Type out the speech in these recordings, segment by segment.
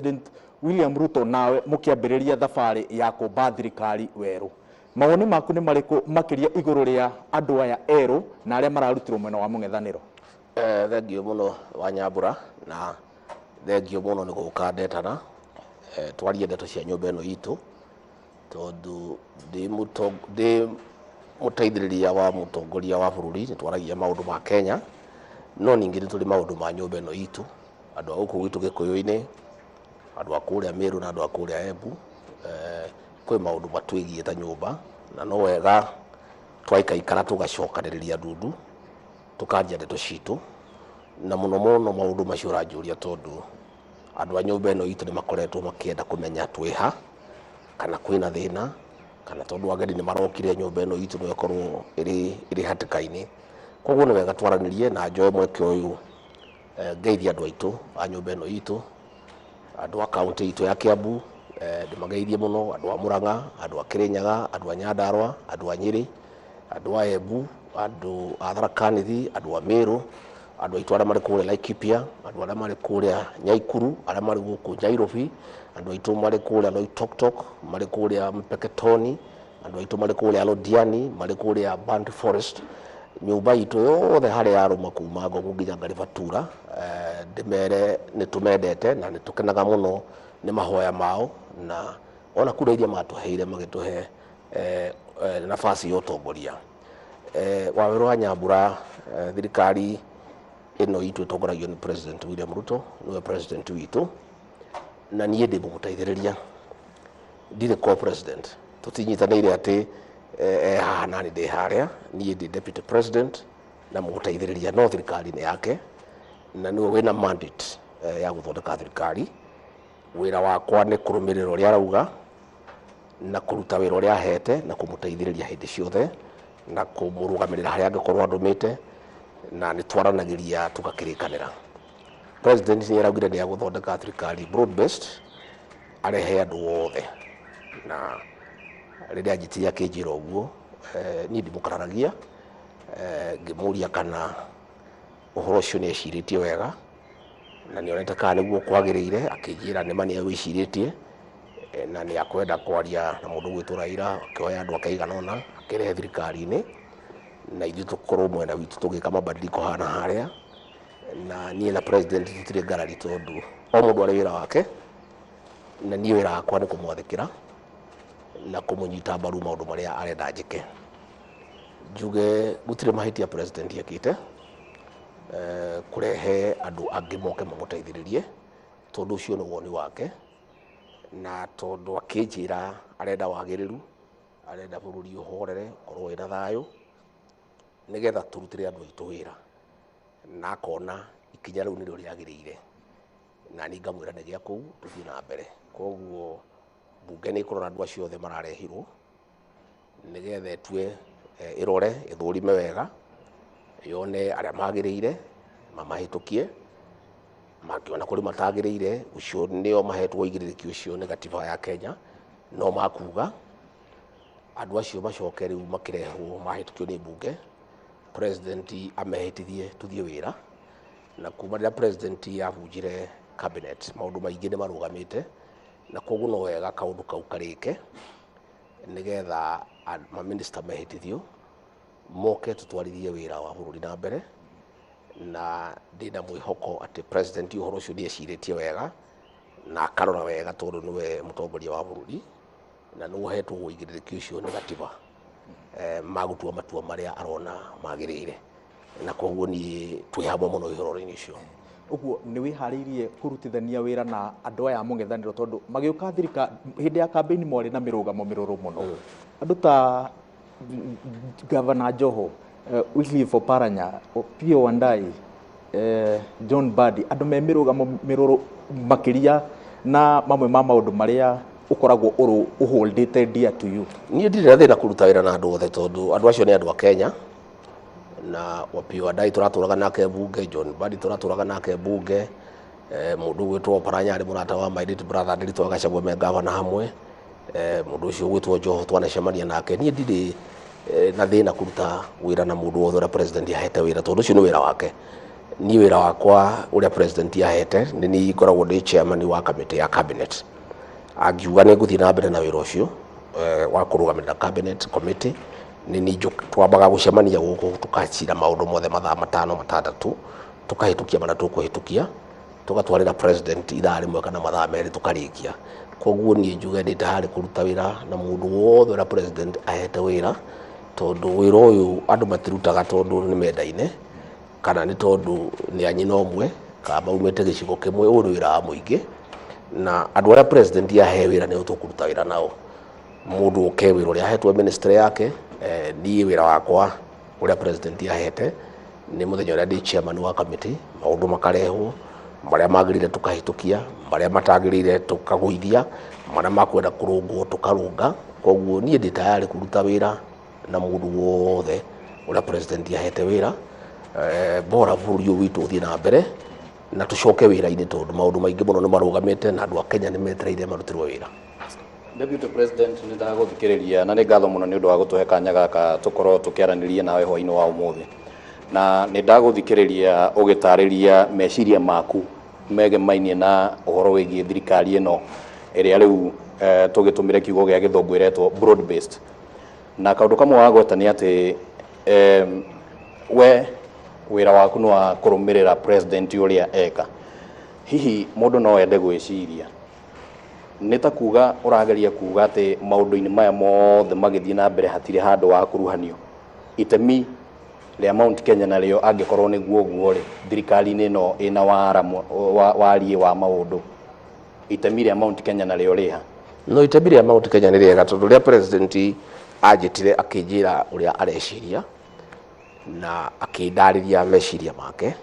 President William Ruto nawe mũkĩambĩrĩria thabarĩ ya kũmba thirikari werũ. Mawoni maku nĩ marĩkũ makĩria igũrũ rĩa andũ aya erũ na arĩa mararutirwo mwena wa mũng'ethanĩro? Thengiũ mũno Wanyambura, na thengiũ mũno nĩ gũka ndetana twarie ndeto cia nyũmba ĩno itũ, tondũ ndĩ mũteithĩrĩria wa mũtongoria wa bũrũri. Nĩ twaragia maũndũ ma Kenya, no ningĩ nĩ tũrĩ maũndũ ma nyũmba ĩno itũ, andũ a gũkũ gwitũ Gĩkũyũ-inĩ, andũ a kũrĩa Meru na andũ a kũrĩa Embu. Kwĩ maũndũ matwĩgiĩ ta nyũmba, na no wega twaikaikara tũgacokanĩrĩria ndundu, tũkanjia ndeto citũ, na mũno mũno maũndũ macio ũranjũria, tondũ andũ a nyũmba ĩno itũ nĩ makoretwo makĩenda kũmenya twĩha, kana kwĩna thĩna, kana tondũ ageni nĩ marokire, nyũmba ĩno itũ no ĩkorwo ĩrĩ hatĩka-inĩ. Koguo nĩ wega twaranĩrie, na njoe mweke ũyũ ngeithie andũ aitũ a nyũmba ĩno itũ, andũ a kaũntĩ itũ ya Kiambu. Ndĩmageithie mũno, andũ a Murang'a, andũ a Kirinyaga, andũ a Nyandarua, andũ a Nyĩrĩ, andũ a Embu, andũ a Tharaka Nithi, andũ a Meru, andũ aitũ arĩa marĩ kũrĩa Laikipia, andũ arĩa marĩ kũrĩa Nyaikuru, arĩa marĩ gũkũ Nairobi, andũ aitũ marĩ kũrĩa Loitoktok, marĩ kũrĩa Mpeketoni, andũ aitũ marĩ kũrĩa Londiani, marĩ kũrĩa Burnt Forest, nyũmba itũ yothe harĩa yarũma kuma Ngogo nginya Ngaribatura. Ndĩmere nĩ tũmendete na nĩ tũkenaga mũno nĩ mahoya mao, na ona kura iria matũheire magĩtũhe nafasi ya ũtongoria. Wawerũ wa Nyambura, thirikari ĩno itũ ĩtongoragio nĩ President William Ruto, nĩwe president witũ, na niĩ ndĩ mũmũteithĩrĩria, ndirĩ co-president. Tũtinyitanĩire atĩ haha nani ndĩ harĩa. Niĩ ndĩ deputy president na mũgũteithĩrĩria, no thirikari nĩ yake na nĩwe wĩna mandate ya gũthondeka thirikari. Wĩra wakwa nĩ kũrũmĩrĩra ũrĩa arauga na kũruta wĩra ũrĩa ahete na kũmũteithĩrĩria hĩndĩ ciothe na kũmũrũgamĩrĩra harĩa angĩkorwo andũmĩte, na nĩ twaranagĩria tũgakĩrĩkanĩra. President nĩ araugire nĩ agũthondeka thirikari broad based, arehe andũ othe, na rĩrĩa anjĩtire akĩnjĩra ũguo, niĩ ndimũkararagia. Ngĩmũria kana ũhoro ũcio nĩ ecirĩtie wega na nĩ onete kana nĩguo kwagĩrĩire. Akĩnjĩra nĩma nĩ agwĩcirĩtie na nĩ akwenda kwaria na mũndũ ũgwĩtwo Raila, akĩoya andũ ake aigana ũna akĩrehe thirikari-inĩ, na ithuĩ tũkorwo mwena witũ tũgĩka mabadiliko haha na harĩa. Na niĩ na president tũtirĩ ngarari, tondũ o mũndũ arĩ wĩra wake, na niĩ wĩra wakwa nĩ kũmwathĩkĩra na kũmũnyita mbaru maũndũ marĩa arenda njĩke. Njuge gũtirĩ mahĩtia president ekĩte kũrehe andũ angĩ moke mamũteithĩrĩrie, tondũ ũcio nĩ woni wake, na tondũ akĩnjĩra arenda wagĩrĩru, arenda bũrũri ũhorere, ũkorwo wĩna thayũ, nĩgetha tũrutĩre andũ aitũ wĩra, na akona ikinya rĩu nĩrĩo rĩagĩrĩire, na niĩ ngamwĩra nĩ gĩa kũu tũthiĩ na mbere. Koguo mbunge nĩ ĩkũrora andũ acio othe mararehirwo, nĩgetha ĩtue, ĩrore, ĩthũrime wega, yone arĩa magĩrĩire mamahĩtũkie. Mangĩona kũrĩ matagĩrĩire, ũcio nĩo mahetwo ũigĩrĩrĩki ũcio nĩ gatiba ya Kenya, no makuga andũ acio macoke rĩu makĩrehwo mahĩtũkio nĩ mbunge, president amehĩtithie, tũthiĩ wĩra. Na kuma rĩrĩa president yabunjire cabinet, maũndũ maingĩ nĩ marũgamĩte, na koguo no wega kaũndũ kau karĩke, nĩgetha maminista mehĩtithio moke tũtwarithie wĩra wa bũrũri na mbere. Na ndĩna mwĩhoko atĩ president ũhoro ũcio nĩ ecirĩtie wega na akarora wega, tondũ nĩwe mũtongoria wa bũrũri na nĩwe ũhetwo ũigĩrĩrĩki ũcio nĩ gatiba magũtua matua marĩa arona magĩrĩire, na koguo niĩ twĩ hamwe mũno ũhoro-inĩ ũcio. Ũguo nĩ wĩharĩirie kũrutithania wĩra na andũ aya a mũng'ethanĩro, tondũ magĩũka thirika hĩndĩ ya kambĩini mwarĩ na mĩrũgamo mĩrũrũ mũno, andũ ta Gavana Joho, Wycliffe Oparanya, Opiyo Wandayi, John Mbadi, andũ me mĩrũgamo mĩrũrũ makĩria na mamwe ma maũndũ marĩa ũkoragwo ũholdĩte dear to you? Niĩ ndirĩ na thĩna kũruta wĩra na andũ othe, tondũ andũ acio nĩ andũ a Kenya. Na Opiyo Wandayi tũratũraga nake mbunge, John Mbadi tũratũraga nake mbunge, mũndũ ũgwĩtwo Oparanya arĩ mũrata wa my late brother Ndiritu wa Gachagua, me gavana hamwe, mũndũ ũcio ũgwĩtwo Joho twanacemania nake. Niĩ ndirĩ na thĩna kũruta wĩra na mũndũ wothe ũrĩa president ahete wĩra, tondũ ũcio nĩ wĩra wake. Niĩ wĩra wakwa ũrĩa president ahete nĩ niĩ ngoragwo ndĩ chairman wa committee ya cabinet. Angiuga nĩ ngũthiĩ na mbere na wĩra ũcio wa kũrũgamĩrĩra cabinet committee, nĩ niĩ twambaga gũcemania gũkũ tũkacira maũndũ mothe mathaa 5 6 tũkahĩtũkia marĩa tũkũhĩtũkia, tũgatwarĩra president ithaa rĩmwe kana mathaa 2 tũkarĩkia. Koguo niĩ njuge ndĩ tayari kũruta wĩra na mũndũ wothe ũrĩa president ahete wĩra, tondũ wĩra ũyũ andũ matirutaga tondũ nĩ mendaine kana nĩ tondũ nĩ a nyina ũmwe kana maumĩte gĩcigo kĩmwe. Ũyũ nĩ wĩra wa mũingĩ na andũ arĩa president ahe wĩra nĩo tũkũruta wĩra nao. Mũndũ oke wĩra ũrĩa ahetwo ministry yake, niĩ wĩra wakwa ũrĩa president ahete nĩ mũthenya ũrĩa ndĩ chairman wa committee, maũndũ makarehwo marĩa magĩrĩire tũkahĩtũkia, marĩa matagĩrĩire tũkagũithia, marĩa makwenda kũrũngwo tũkarũnga. Koguo niĩ ndĩ tayari kũruta wĩra na mũndũ wothe ũrĩa president ahete wĩra, bora bũrũri ũyũ witũ ũthiĩ na mbere na tũcoke wĩra-inĩ, tondũ maũndũ maingĩ mũno nĩ marũgamĩte na andũ a Kenya nĩ metereire marutĩrwo wĩra. Deputy President, nĩ ndagũthikĩrĩria na nĩ ngatho mũno nĩ ũndũ wa gũtũhe kanya gaka tũkorwo tũkĩaranĩria nawe hwaĩ-inĩ wa ũmũthĩ. Na nĩ ndagũthikĩrĩria ũgĩtarĩria meciria maku megemainie na ũhoro wĩgiĩ thirikari ĩno ĩrĩa rĩu tũgĩtũmĩre kiugo gĩa gĩthũngũ ĩretwo broad based. Na kaũndũ kamwe wagweta nĩ atĩ we wĩra waku nĩ wa kũrũmĩrĩra president ũrĩa eka. Hihi mũndũ no ende gwĩciria nĩ ta kuga ũrageria kuga atĩ maũndũ-inĩ maya mothe magĩthiĩ na mbere hatirĩ handũ wa kũruhanio. Itemi rĩa Mount Kenya narĩo angĩkorwo nĩguo ũguo rĩ, thirikari-inĩ ĩno ĩna wariĩ wa maũndũ, itemi rĩa Mount Kenya narĩo rĩha? No itemi rĩa Mount Kenya nĩ rĩega, tondũ rĩa president anjĩtire akĩnjĩra ũrĩa areciria na akĩndarĩria meciria make,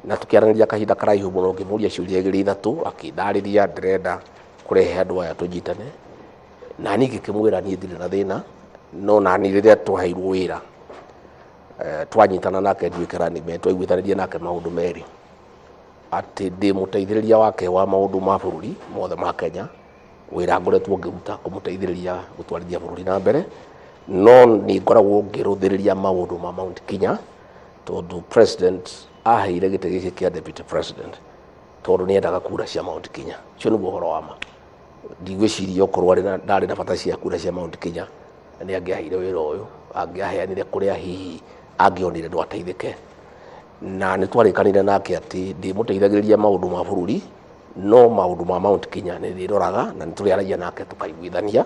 na tũkĩaranĩria kahinda karaihu mũno, ngĩmũria ciũria 2 3, akĩndarĩria ndĩrenda kũrehe andũ aya tũnyitane, na niĩ ngĩkĩmwĩra niĩ ndirĩ na thĩna, no nani rĩrĩa twaheirwo wĩra twanyitana nake nduĩke running mate, twaiguithanĩria nake maũndũ merĩ, atĩ ndĩ mũteithĩrĩria wake wa maũndũ ma bũrũri mothe ma Kenya, wĩra ngoretwo ngĩruta kũmũteithĩrĩria gũtwarithia bũrũri na mbere, no nĩ ngoragwo ngĩrũthĩrĩria maũndũ ma Mount Kenya, tondũ president aheire gĩtĩ gĩkĩ kĩa deputy president tondũ nĩendaga kura cia Mount Kenya. Ũcio nĩguo ũhoro wa ma. Ndigwĩciria okorwo ndarĩ na bata cia kura cia Mount Kenya nĩ angĩaheire wĩra ũyũ, angĩaheanire kũrĩa hihi angĩonire no ateithĩke. Na nĩ twarĩkanire nake atĩ ndĩmũteithagĩrĩria maũndũ ma bũrũri, no maũndũ ma Mount Kenya nĩ ndĩroraga na nĩ tũrĩaragia nake tũkaiguithania,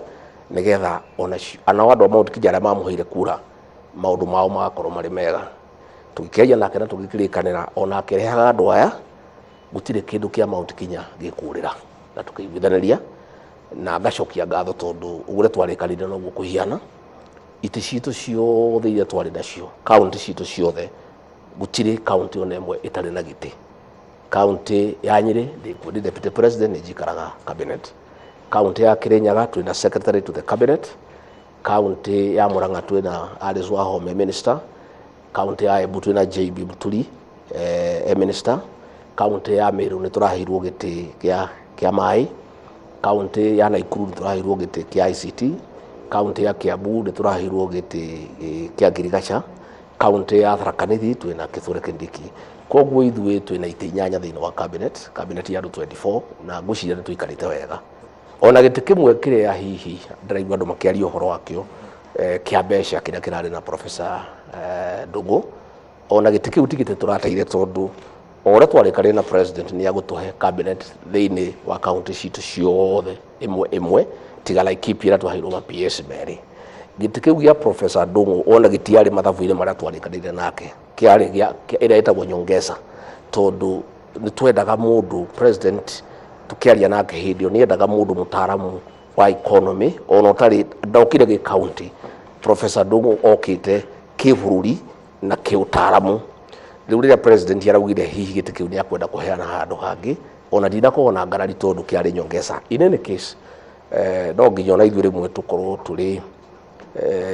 nĩgetha ona andũ a Mount Kenya arĩa mamũheire kura maũndũ mao magakorwo marĩ mega. Tũgĩkĩaria nake na tũgĩkĩrĩkanĩra ona akĩrehaga andũ aya gũtirĩ kĩndũ kĩa Mount Kenya gĩkũrĩra, na tũkĩiguithanĩria na ngacokia ngatho tondũ ũguo twarĩkanire noguo kũhiana. Itĩ citũ ciothe iria twarĩ nacio, kaunti citũ ciothe, gũtirĩ kaunti ona ĩmwe ĩtarĩ na gĩtĩ. Kaunti ya Nyĩrĩ ndĩ deputy president, nĩ njikaraga cabinet. Kaunti ya Kirinyaga twĩna secretary to the cabinet. Kaunti ya Murang'a twĩna Alice Wahome minister. Kaunti ya Embu twĩna JB Muturi minister. Kaunti ya Meru nĩ tũraheirwo gĩtĩ kĩa maĩ. Kaunti ya Nakuru nĩ tũraheirwo gĩtĩ kĩa ICT. Kaunti ya Kiambu nĩ tũraheirwo gĩtĩ kĩa Ngirigaca. Kaunti ya Tharaka Nithi twĩna Kithure Kindiki. Koguo ithuĩ twĩna itĩ 8 thĩinĩ wa cabinet, cabinet ya andũ 24, na ngwĩciria nĩ tũikarĩte wega. Ona gĩtĩ kĩmwe kĩrĩa hihi ndĩraigua andũ makĩaria ũhoro wakĩo kĩa mbeca kĩrĩa kĩrarĩ na Professor Ndung'u, ona gĩtĩ kĩu ti gĩtĩ tũrateire, tondũ o ũrĩa twarĩkanire na president nĩ agũtũhe cabinet thĩinĩ wa kaunti citũ ciothe ĩmwe ĩmwe, tiga Laikipia ĩrĩa twaheirwo ma PS merĩ. Gĩtĩ kĩu gĩa Professor Ndung'u ona gĩtiarĩ mathabu-inĩ marĩa twarĩkanĩire nake, kĩarĩ gĩa ĩrĩa ĩtagwo nyongeza, tondũ nĩ twendaga mũndũ president tukiaria nake hĩndĩ ĩyo nĩendaga mũndũ mũtaaramu wa economy, ona ũtarĩ ndokire gĩ county. Professor Ndung'u okĩte kĩbũrũri na kĩũtaaramu. Rĩu rĩrĩa president araugire hihi gĩtĩ kĩu nĩakwenda kũheana handũ hangĩ, ona ndinakorwo na ngarari tondũ kĩarĩ nyongeza. In any case, no nginya ona ithuĩ rĩmwe tũkorwo tũrĩ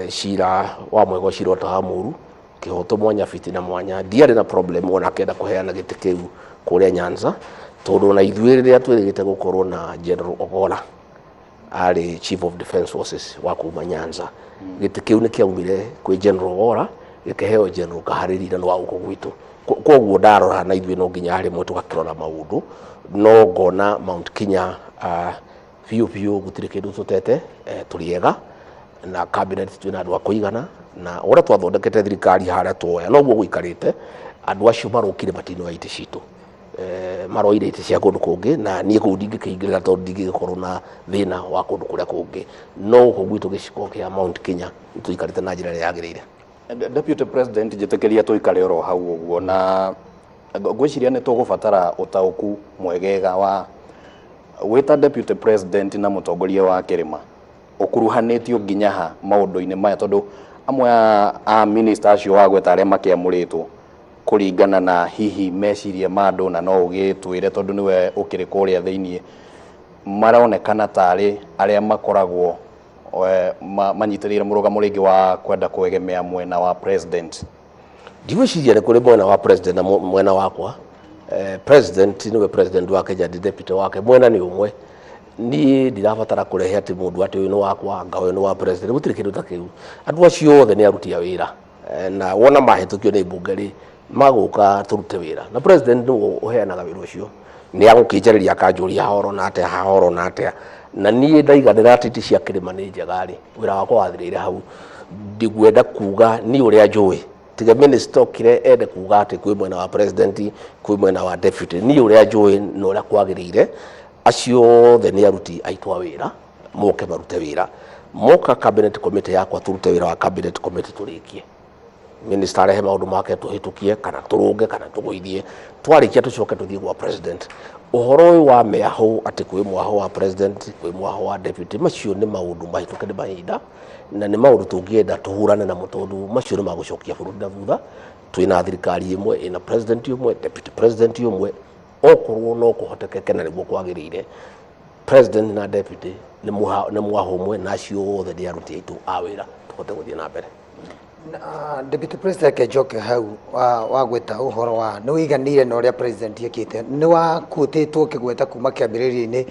cira wa mwega cira ũtaha mũru, kĩhoto mwanya fitina mwanya. Ndiarĩ na problem ona akĩenda kũheana gĩtĩ kĩu kũrĩa Nyanza, tondũ ona ithuĩ rĩrĩa twĩrĩgĩte gũkorwo na General Ogolla arĩ Chief of Defence Forces wa kuma Nyanza, gĩtĩ kĩu nĩ kĩaumire kwĩ General Ogolla gĩkĩheo General Kahariri na nĩ wa gũkũ gwitũ. Koguo ndarora na ithuĩ no nginya rĩmwe tũgakĩrora maũndũ, no ngona Mount Kenya biũ biũ gũtirĩ kĩndũ tũtete, tũrĩ ega na cabinet twĩna andũ a kũigana, na ũrĩa twathondekete thirikari harĩa tuoya noguo gũikarĩte. Andũ acio marokire matinoya itĩ citũ, maroire itĩ cia kũndũ kũngĩ, na niĩ kũu ndingĩkĩingĩrĩra tondũ ndingĩgĩkorwo na thĩna wa kũndũ kũrĩa kũngĩ, no gũkũ gwitũ gĩcigo kĩa Mount Kenya tũikarĩte na njĩra ĩrĩa yagĩrĩire. Deputy President, njĩtĩkĩria tũikare oro hau ũguo, na ngwĩciria nĩ tũgũbatara ũtaũku mwegega wa wĩta Deputy President na mũtongoria wa kĩrĩma ũkuruhanĩtio nginya ha maũndũ-inĩ maya, tondũ amwe a minister acio wagweta arĩa makĩamũrĩtwo kũringana na hihi meciria ma andũ, na no ũgĩtwĩre tondũ nĩwe ũkĩrĩ kũrĩa thĩiniĩ, maronekana tarĩ arĩa makoragwo manyitĩrĩire mũrũgamo rĩngĩ wa kwenda kwegemea mwena wa president. Ndigwĩciria nĩ kũrĩ mwena wa president na mwena wakwa. President nĩwe president wa Kenya, ndi deputy wake, mwena nĩ ũmwe. Niĩ ndirabatara kũrehe atĩ mũndũ atĩ ũyũ nĩ wakwa anga ũyũ nĩ wa president, gũtirĩ kĩndũ ta kĩu. Andũ acio othe nĩ aruti a wĩra, na wona mahĩtũkio nĩ mbunge rĩ, magũka tũrute wĩra, na president nĩwe ũheanaga wĩra ũcio. Nĩ agũkĩnjarĩria akanjũria haha ũrona atĩa, haha ũrona atĩa, na niĩ ndaiganĩra atĩ itĩ cia kĩrĩma nĩ njega rĩ, wĩra wakwa wathirĩire hau. Ndigwenda kuga niĩ ũrĩa njũĩ, tiga minister okire ende kuga atĩ kwĩ mwena wa president, kwĩ mwena wa deputy. Niĩ ũrĩa njũĩ na ũrĩa kwagĩrĩire, acio othe nĩ aruti aitũ a wĩra, moke marute wĩra. Moka cabinet committee yakwa tũrute wĩra wa cabinet committee tũrĩkie. Minister arehe maũndũ make tũhĩtũkie kana tũrũnge kana tũgũithie, twarĩkia tũcoke tũthiĩ gwa president. Ũhoro ũyũ wa mĩahũ atĩ kwĩ mwaho wa president, kwĩ mwaho wa deputy, macio nĩ maũndũ mahĩtũke nĩ mahinda, na nĩ maũndũ tũngĩenda tũhũrane namo, tondũ macio nĩ magũcokia bũrũri na thutha. Twĩna thirikari ĩmwe ĩna president ũmwe, deputy president ũmwe, okorwo no kũhotekeke na nĩguo kwagĩrĩire, president na deputy nĩ mwaho ũmwe, na acio othe nĩ aruti aitũ a wĩra, tũhote gũthiĩ na mbere. Deputy President, njoke hau wagweta ũhoro wa nĩ ũiganĩire na ũrĩa president ekĩte, nĩ wakuĩtĩtwo ũkĩgweta kuma kĩambĩrĩria-inĩ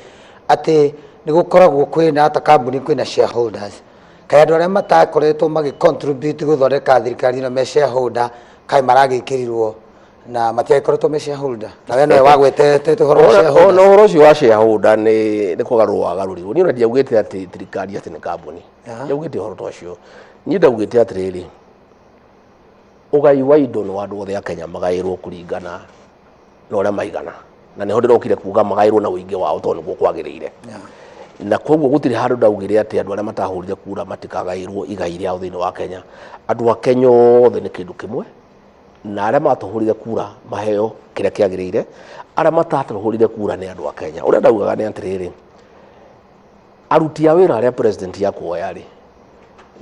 atĩ nĩ gũkoragwo kwĩna ta kambuni kwĩna shareholders, kaĩ andũ arĩa matakoretwo magĩ contribute gũthondeka thirikari ĩno me shareholder, kaĩ maragĩkĩrirwo na matiagĩkoretwo me shareholder, na we nowe wagwetete ũhoro wa shareholders. Ona ũhoro ũcio wa shareholder nĩ kũgarũrwo wagarũrirwo. Niĩ ona ndiaugĩte atĩ thirikari atĩ nĩ kambuni, ndiaugĩte ũhoro ta ũcio. Niĩ ndaugĩte atĩrĩrĩ, ũgai wa indo nĩ wa andũ othe a Kenya, magaĩrwo kũringana na ũrĩa maigana, na nĩho ndĩrokire kuga magaĩrwo na ũingĩ wao tondũ nĩguo kwagĩrĩire. Na koguo gũtirĩ handũ ndaugire atĩ andũ arĩa matahũrire kura matikagaĩrwo igai rĩao thĩinĩ wa Kenya. Andũ a Kenya othe nĩ kĩndũ kĩmwe, na arĩa matũhũrire kura maheo kĩrĩa kĩagĩrĩire, arĩa matatũhũrire kura nĩ andũ a Kenya. Ũrĩa ndaugaga nĩ atĩrĩrĩ, aruti a wĩra arĩa president akuoya rĩ,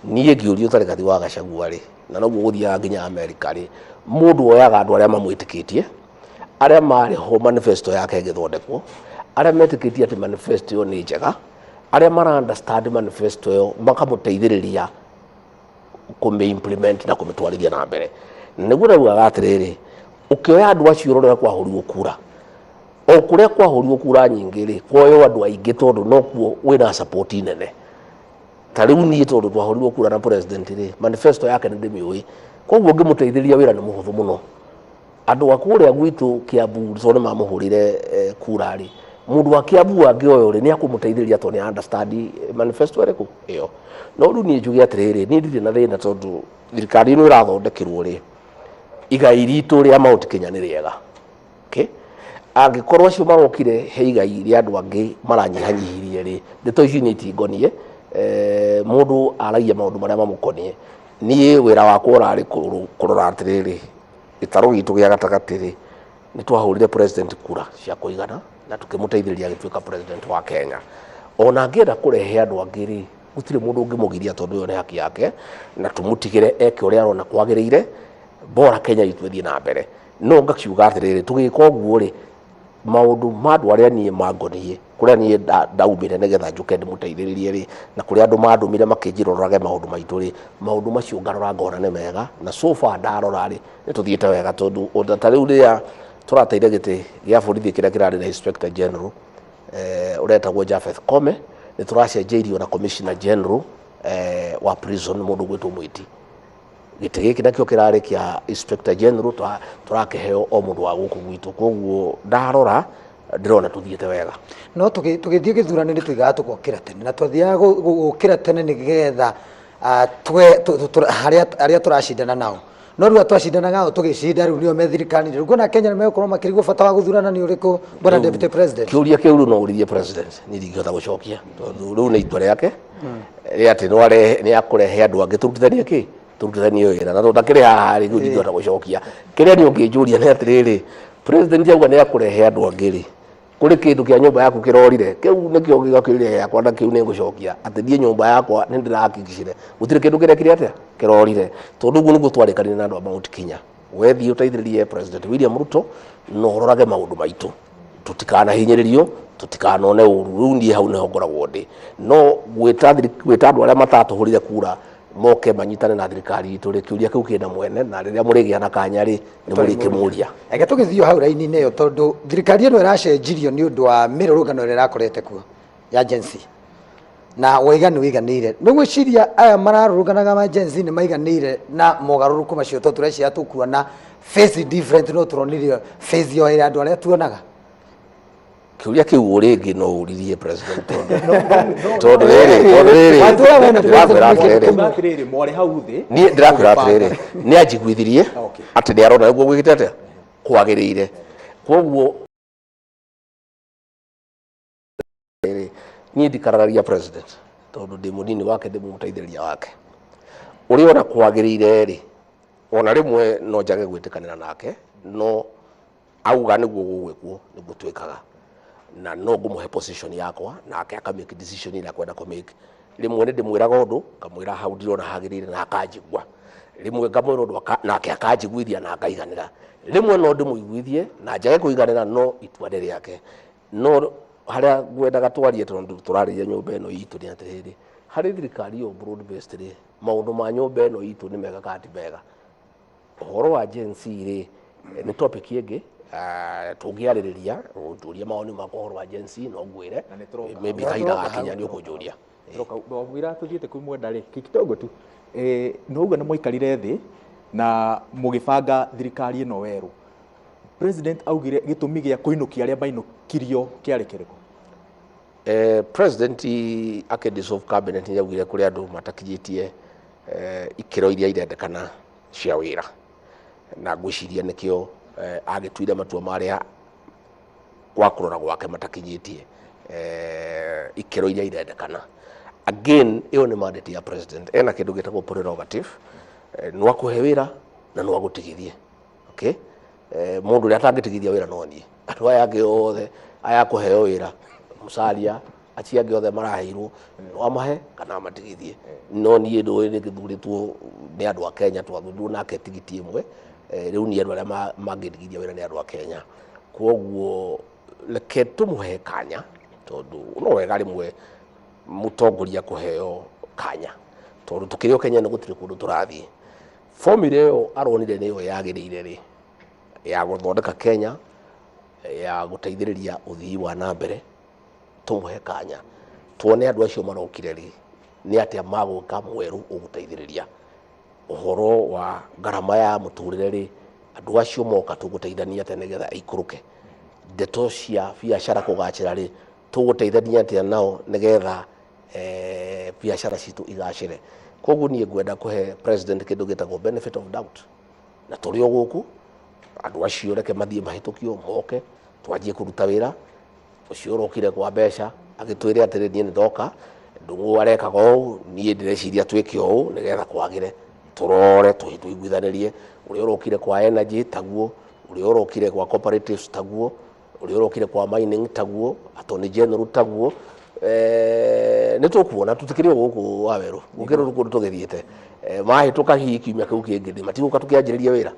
niĩ ngĩũrio tarĩ Rigathi wa Gachagua rĩ, na noguo gũthiaga nginya America rĩ, mũndũ oyaga andũ arĩa mamwĩtĩkĩtie, arĩa marĩ ho manifesto yake ĩgĩthondekwo, arĩa metĩkĩtie atĩ manifesto ĩyo nĩ njega, arĩa mara understand manifesto ĩyo, makamũteithĩrĩria kũmĩ implement na kũmĩtwarithia na mbere. Nĩguo ndaugaga atĩrĩrĩ, ũkĩoya andũ acio ũrore kwahũrirwo kura, o kũrĩa kwahũrirwo kura nyingĩ rĩ, kuoywo andũ aingĩ tondũ nokuo wĩna support nene. Ta rĩu niĩ tondũ twahũrirwo kura na president rĩ, manifesto yake nĩ ndĩmĩũĩ, koguo ngĩmũteithĩrĩria wĩra nĩ mũhũthũ mũno. Andũ a kũrĩa gwitũ Kiambu tondũ nĩ mamũhũrire kura rĩ, mũndũ wa Kiambu angĩoywo rĩ, nĩ akũmũteithĩrĩria tondũ nĩ understand manifesto ĩrĩkũ ĩyo. No rĩu niĩ njuge atĩrĩrĩ, niĩ ndirĩ na thĩna tondũ thirikari ĩno ĩrathondekerwo rĩ, igai ritũ rĩa Mount Kenya nĩ rĩega. Okay? Angĩkorwo acio marokire he igai rĩa andũ angĩ maranyihanyihirie rĩ, ndeto icio nĩ itingonie. Mũndũ aragia maũndũ marĩa mamũkonie. Niĩ wĩra wakwa ũrarĩ kũrora atĩrĩrĩ, gĩtarũ gitũ gĩa gatagatĩ rĩ, nĩ twahũrire president kura cia kũigana na tũkĩmũteithĩrĩria agĩtuĩka president wa Kenya. Ona angĩenda kũrehe andũ angĩ rĩ, gũtirĩ mũndũ ũngĩmũgiria tondũ ĩyo nĩ haki yake, na tũmũtigĩre eke ũrĩa arona kwagĩrĩire, bora Kenya itũ ĩthiĩ na mbere. No ngakiuga atĩrĩrĩ, tũgĩka ũguo rĩ, maũndũ ma andũ arĩa niĩ mangoniĩ, kũrĩa niĩ ndaumire nĩgetha njũke ndĩmũteithĩrĩrie rĩ, na kũrĩa andũ mandũmire makĩnjĩra rorage maũndũ maitũ rĩ, maũndũ macio ngarora ngona nĩ mega, na so far ndarora rĩ, nĩ tũthiĩte wega tondũ ona ta rĩu rĩrĩa tũrateire gĩtĩ gĩa borithi kĩrĩa kĩrarĩ na Inspector General ũretagwo Japheth Kome, nĩ tũracenjeirio na Commissioner General wa prison mũndũ ũgwĩtwo Mwiti. Gĩtĩ gĩkĩ nakĩo kĩrarĩ kĩa Inspector General, tũrakĩheo o mũndũ wa gũkũ gwitũ. Koguo ndarora ndĩrona tũthiĩte wega. No tũgĩthiĩ gĩthurano nĩ tuigaga tũgokĩra tene, na twathiaga gũkĩra tene nĩgetha harĩa arĩa tũracindana nao, no rĩu twacindanaga nao tũgĩcinda, rĩu nĩo me thirikari. Rĩu kuona Kenya nĩ megũkorwo makĩrigwo bata wa gũthurana nĩ ũrĩkũ, bwana Deputy President? Kĩũria kĩu rĩu no ũrithie president, niĩ ndingĩhota gũcokia, tondũ rĩu nĩ itua rĩake rĩa atĩ no arehe, nĩ akũrehe andũ angĩ tũrutithanie kĩ, tũrutithanie wĩra, na tondũ ndakĩrĩ haha rĩ, rĩu ndingĩhota gũcokia. Kĩrĩa niĩ ũngĩnjũria nĩ atĩrĩrĩ, president auga nĩ akũrehe andũ angĩ rĩ, kũrĩ kĩndũ kĩa nyũmba yaku kĩrorire? Kĩu nĩkĩo gĩgakĩũria gĩakwa, na kĩu nĩ ngũcokia atĩ niĩ nyũmba yakwa nĩ ndĩrahakikicire gũtirĩ kĩndũ kĩrekire atĩa kĩrorire, tondũ ũguo nĩguo twarĩkanire na andũ a Mount Kenya. Wethiĩ ũteithĩrĩrie President William Ruto na ũrorage maũndũ maitũ, tũtikanahinyĩrĩrio, tũtikanone ũru. Rĩu niĩ hau nĩho ngoragwo ndĩ, no gwĩta gwĩta andũ arĩa matatũhũrire kura moke manyitane na thirikari itũ rĩ, kĩũria kĩu kĩna mwene, na rĩrĩa mũrĩgĩa na kanya rĩ, nĩ mũrĩkĩmũria. Reke tũgĩthiĩ hau raini-inĩ ĩyo, tondũ thirikari ĩno ĩracenjirio nĩ ũndũ wa mĩrũrũngano ĩrĩa ĩrakorete kuo ya Gen Z, na waiga nĩ wĩiganĩire. Nĩ gwĩciria aya mararũrũnganaga ma Gen Z nĩ maiganĩire na mogarũrũku macio? Tondũ tũreciria tũkuona face different, no tũronire face o ĩrĩa andũ arĩa tuonaga. Kĩũria kĩu rĩngĩ no ũririe president, tondũ rĩrĩ Watũra wena ndĩrakwĩra president. Atĩrĩrĩ, Uga atĩrĩrĩ, mwarĩ hau thĩ. Niĩ ndĩrakwĩra atĩrĩrĩ, nĩ anjiguithirie atĩ nĩ arona nĩguo gwĩkĩte atĩa kwagĩrĩire. Koguo rĩrĩ, niĩ ndikararagia president, tondũ ndĩ mũnini wake, ndĩ mũteithĩrĩria wake. Ũrĩa ona kwagĩrĩire rĩ, ona rĩmwe no njage gwĩtĩkanĩra nake, no auga nĩguo gũgwĩkwo nĩguo twĩkaga, na no ngũmũhe position yakwa nake akamake decision ĩrĩa akwenda kũmake. Rĩmwe nĩ ndĩmwĩraga ũndũ, ngamwĩra hau ndirona hagĩrĩire, na akanjigua. Rĩmwe ngamwĩra ũndũ nake akanjiguithia na ngaiganĩra. Rĩmwe no ndĩmũiguithie na njage kũiganĩra, no itua nĩ rĩake. No harĩa ngwendaga twarie, tondũ tũrarĩria nyũmba ĩno itũ, nĩ atĩrĩrĩ, harĩ thirikari ĩyo broad based rĩ, maũndũ ma nyũmba ĩno itũ nĩ mega kana ti mega? Ũhoro wa Gen Z rĩ, nĩ topic ĩngĩ tũngĩarĩrĩria. Ũnjũrie mawoni makwa ũhoro wa Gen Z, no ngwĩre. Na nĩ tũroka. Maybe kahinda gakinya nĩ ũkũnjũria. Tũroka wamwĩra tũthiĩte kwĩ mwenda rĩ kidogo tu, no uga nĩ mwaikarire thĩ na mũgĩbanga thirikari ĩno werũ. President augire gĩtũmi gĩa kũinũkia arĩa mainũkirio kĩarĩ kĩrĩkũ? President akĩ dissolve cabinet nĩ augire kũrĩ andũ matakinyĩtie ikĩro iria irendekana cia wĩra, na ngwĩciria nĩkĩo agĩtuire matua marĩa kwa kũrora gwake matakinyĩtie ikĩro iria irendekana. Again, ĩyo nĩ mandate ya president, ena kĩndũ gĩtagwo prerogative, no akũhe wĩra na no agũtigithie. Okay, mũndũ ũrĩa atangĩtigithia wĩra no niĩ. Andũ aya angĩ othe aya kũheo wĩra, Musalia, acio angĩ othe maraheirwo, no amahe kana amatigithie, no niĩ ndũĩ nĩ gĩthurĩtwo nĩ andũ a Kenya, twathurirwo nake tigiti ĩmwe. Rĩu niĩ andũ arĩa mangĩndigithia wĩra nĩ andũ a Kenya. Koguo reke tũmũhe kanya, tondũ no wega rĩmwe mũtongoria kũheo kanya, tondũ tũkĩrĩ o Kenya nĩ gũtirĩ kũndũ tũrathiĩ. Formula ĩyo aronire nĩyo yagĩrĩire rĩ, ya gũthondeka Kenya, ya gũteithĩrĩria ũthii wa na mbere, tũmũhe kanya tuone andũ acio marokire rĩ, nĩ atĩa magũka mwerũ ũgũteithĩrĩria ũhoro wa ngarama ya mũtũrĩre rĩ. Andũ acio moka tũgũteithania atĩa nĩgetha ĩikũrũke? Ndeto cia biacara kũgacĩra rĩ, tũgũteithania atĩa nao nĩgetha biacara citũ igacĩre? Koguo niĩ ngwenda kũhe president kĩndũ gĩtagwo benefit of doubt, na tũrĩ o gũkũ, andũ acio reke mathiĩ mahĩtũkio, moke twanjie kũruta wĩra. Ũcio ũrokire kwa mbeca agĩtwĩre atĩrĩ, niĩ nĩ ndoka, Ndung'u arekaga ũũ, niĩ ndĩreciria twĩke ũũ nĩgetha kwagĩre, tũrore tũiguithanĩrie. Ũrĩa ũrokire kwa energy taguo, ũrĩa ũrokire kwa cooperatives taguo, ũrĩa ũrokire kwa mining taguo, attorney general taguo. Nĩ tũkuona tũtikĩrĩ o gũkũ wa werũ, gũkĩrĩ kũndũ tũgĩthiĩte. Mahĩtũka hihi kiumia kĩu kĩngĩ rĩ, matigũka tũkĩanjĩrĩria wĩra.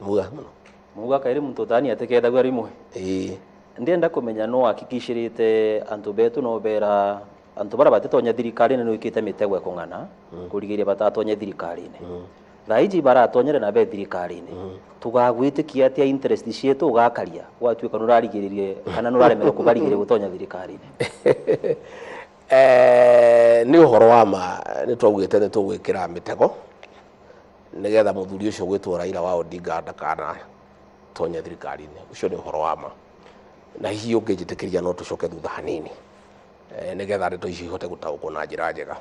Muga mũno. Muga kairi muntu utani atikethagua rimwe. Ĩĩ. Ndienda kumenya no hakikishirite antu betu no bera antu bara batitonya thirikari-inĩ nĩ wĩkĩte mĩtego ĩkũng'ana kũrigĩrĩria batatonye thirikari-inĩ. Thaa ici baratonyere na be thirikari-inĩ, tũgagwĩtĩkia atĩa interest ciitũ ũgakaria gwatuĩka nĩ ũrarigĩrĩrie kana nĩ ũraremerwo kũbarigĩrĩria gũtonya thirikari-inĩ? Nĩ ũhoro wa ma nĩ twaugĩte nĩ tũgwĩkĩra mĩtego nĩgetha mũthuri ũcio gwĩtwo Raila wa Odinga ndakana tonye thirikari-inĩ. Ũcio nĩ ũhoro wa ma, na hihi ũngĩnjĩtĩkĩria no tũcoke thutha hanini nĩgetha ndeto icio ihote gũtaũkwo na njĩra njega.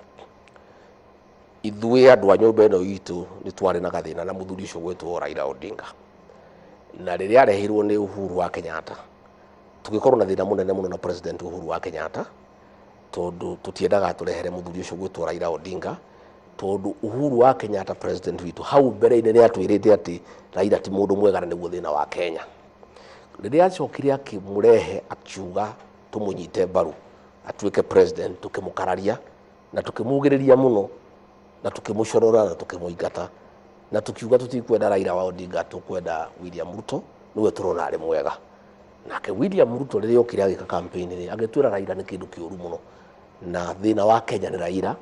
Ithuĩ andũ a nyũmba ĩno itũ nĩ twarĩ na gathĩna na mũthuri ũcio gwĩtwo Raila Odinga, na rĩrĩa arehirwo nĩ Uhuru wa Kenyatta tũgĩkorwo na thĩna mũnene mũno na President Uhuru wa Kenyatta, tondũ tũtiendaga tũrehere mũthuri ũcio gwĩtwo Raila Odinga, tondũ Uhuru wa Kenyatta president witũ hau mbere-inĩ nĩ atwĩrĩte atĩ Raila ti mũndũ mwega na nĩguo thĩna wa Kenya. Rĩrĩa acokire akĩmũrehe akiuga tũmũnyite mbaru atuĩke president, tũkĩmũkararia na tũkĩmugĩrĩria mũno na tũkĩmũcorora na tũkĩmũingata na tũkiuga tũtikwenda Raila wa Odinga, tũkwenda William Ruto nĩwe tũrona arĩ mwega. Nake William Ruto rĩrĩa okire agĩka campaign rĩ, agĩtwĩra Raila nĩ kĩndũ kĩũru mũno na thĩna wa Kenya nĩ Raila,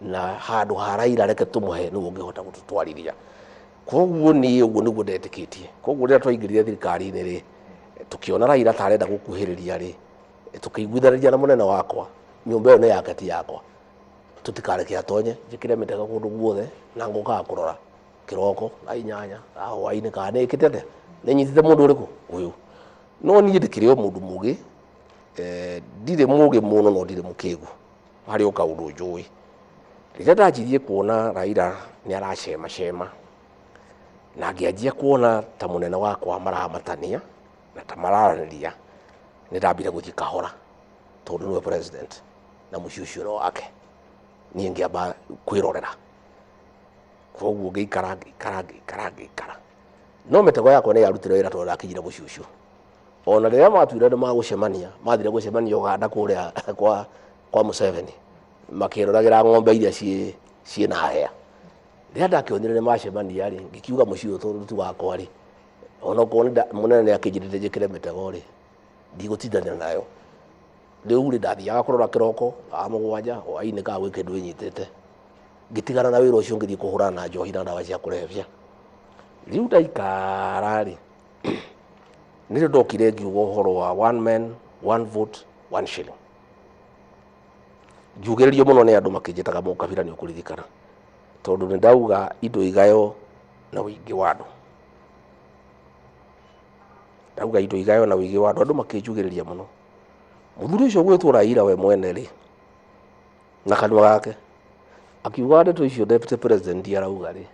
na handũ ha Raila reke tũmũhe nĩwe ũngĩhota gũtũtwarithia. Koguo niĩ ũguo nĩguo ndetĩkĩtie. Koguo rĩrĩa twaingĩrire thirikari-inĩ rĩ, tũkĩona Raila ta arenda gũkuhĩrĩria rĩ, tũkĩiguithanĩria na mũnene wakwa, nyũmba ĩyo nĩ yake ti yakwa, tũtikareke atonye, njĩkĩre mĩtego kũndũ guothe na ngũkaga kũrora kĩroko thaa 8 thaa hwaĩ-inĩ kana nĩ ĩkĩte atĩa, nĩ nyitĩte mũndũ ũrĩkũ ũyũ. No niĩ ndĩkĩrĩ o mũndũ mũgĩ, ndirĩ mũgĩ mũno no ndirĩ mũkĩgu, harĩ o kaũndũ njũĩ. Rĩrĩa ndanjirie kuona Raila nĩ aracemacema na ngĩanjia kuona ta mũnene wakwa maramatania na ta mararanĩria, nĩ ndambire gũthiĩ kahora tondũ nĩwe president na mũciĩ ũcio nĩ wake. Niĩ ngĩamba kwĩrorera, koguo ngĩikara ngĩikara ngĩikara ngĩikara, no mĩtego yakwa nĩ yarutire wĩra tondũ ndakinyire mũciĩ ũcio. Ona rĩrĩa matuire nĩ magũcemania, mathire gũcemania Uganda kũrĩa kwa Museveni, makĩroragĩra ng'ombe iria ciĩna hĩa. Rĩrĩa ndakĩonire nĩ macemania rĩ, ngĩkiuga mũciĩ ũyũ tondũ ti wakwa rĩ, onokorwo mũnene nĩ akĩnjĩrĩte njĩkĩre mĩtego rĩ, ndigũtindanĩra nayo. Rĩu rĩ, ndathiaga kũrora kĩroko thaa 7 hwaĩ-inĩ kana gwĩ kĩndũ ĩnyitĩte, ngĩtigana na wĩra ũcio ngĩthiĩ kũhũrana na njohi na ndawa cia kũrebia. Rĩu ndaikara rĩ, nĩrĩo ndokire ngiuga ũhoro wa one man one vote one shilling. Ngiugĩrĩrio mũno nĩ andũ makĩnjĩtaga mũkabira, nĩ ũkũririkana, tondũ nĩ ndauga indo igayo na ũingĩ wa andũ. Ndauga indo igayo na ũingĩ wa andũ, andũ makĩnjugĩrĩria mũno. Mũthuri ũcio gwĩtwo Raila we mwene rĩ, na kanua gake akiuga ndeto icio deputy president arauga rĩ,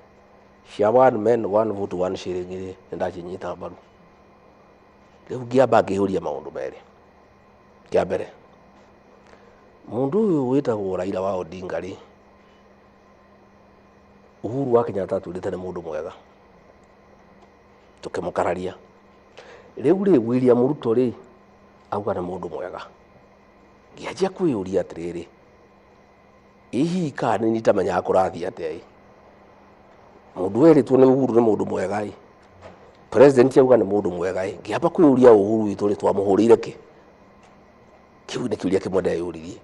cia one man one vote one shilling rĩ, nĩ ndacinyita mbaru. Rĩu ngĩamba ngĩyũria maũndũ merĩ. Kĩa mbere, mũndũ ũyũ wĩtagwo Raila wa Odinga rĩ, Uhuru wa Kenyatta atwĩrĩte nĩ mũndũ mwega, tũkĩmũkararia. Rĩu rĩ, William Ruto rĩ, auga nĩ mũndũ mwega. Ngĩanjia kwĩyũria atĩrĩrĩ, ĩ hihi kana nĩ itamenyaga kũrathiĩ atĩa ĩ? Mũndũ werĩtwo nĩ Uhuru nĩ mũndũ mwega ĩ, president auga nĩ mũndũ mwega ĩ, ngĩamba kwĩyũria Uhuru witũ rĩ, twamũhũrĩire kĩ? Kĩu nĩ kĩũria kĩmwe ndeyũririe.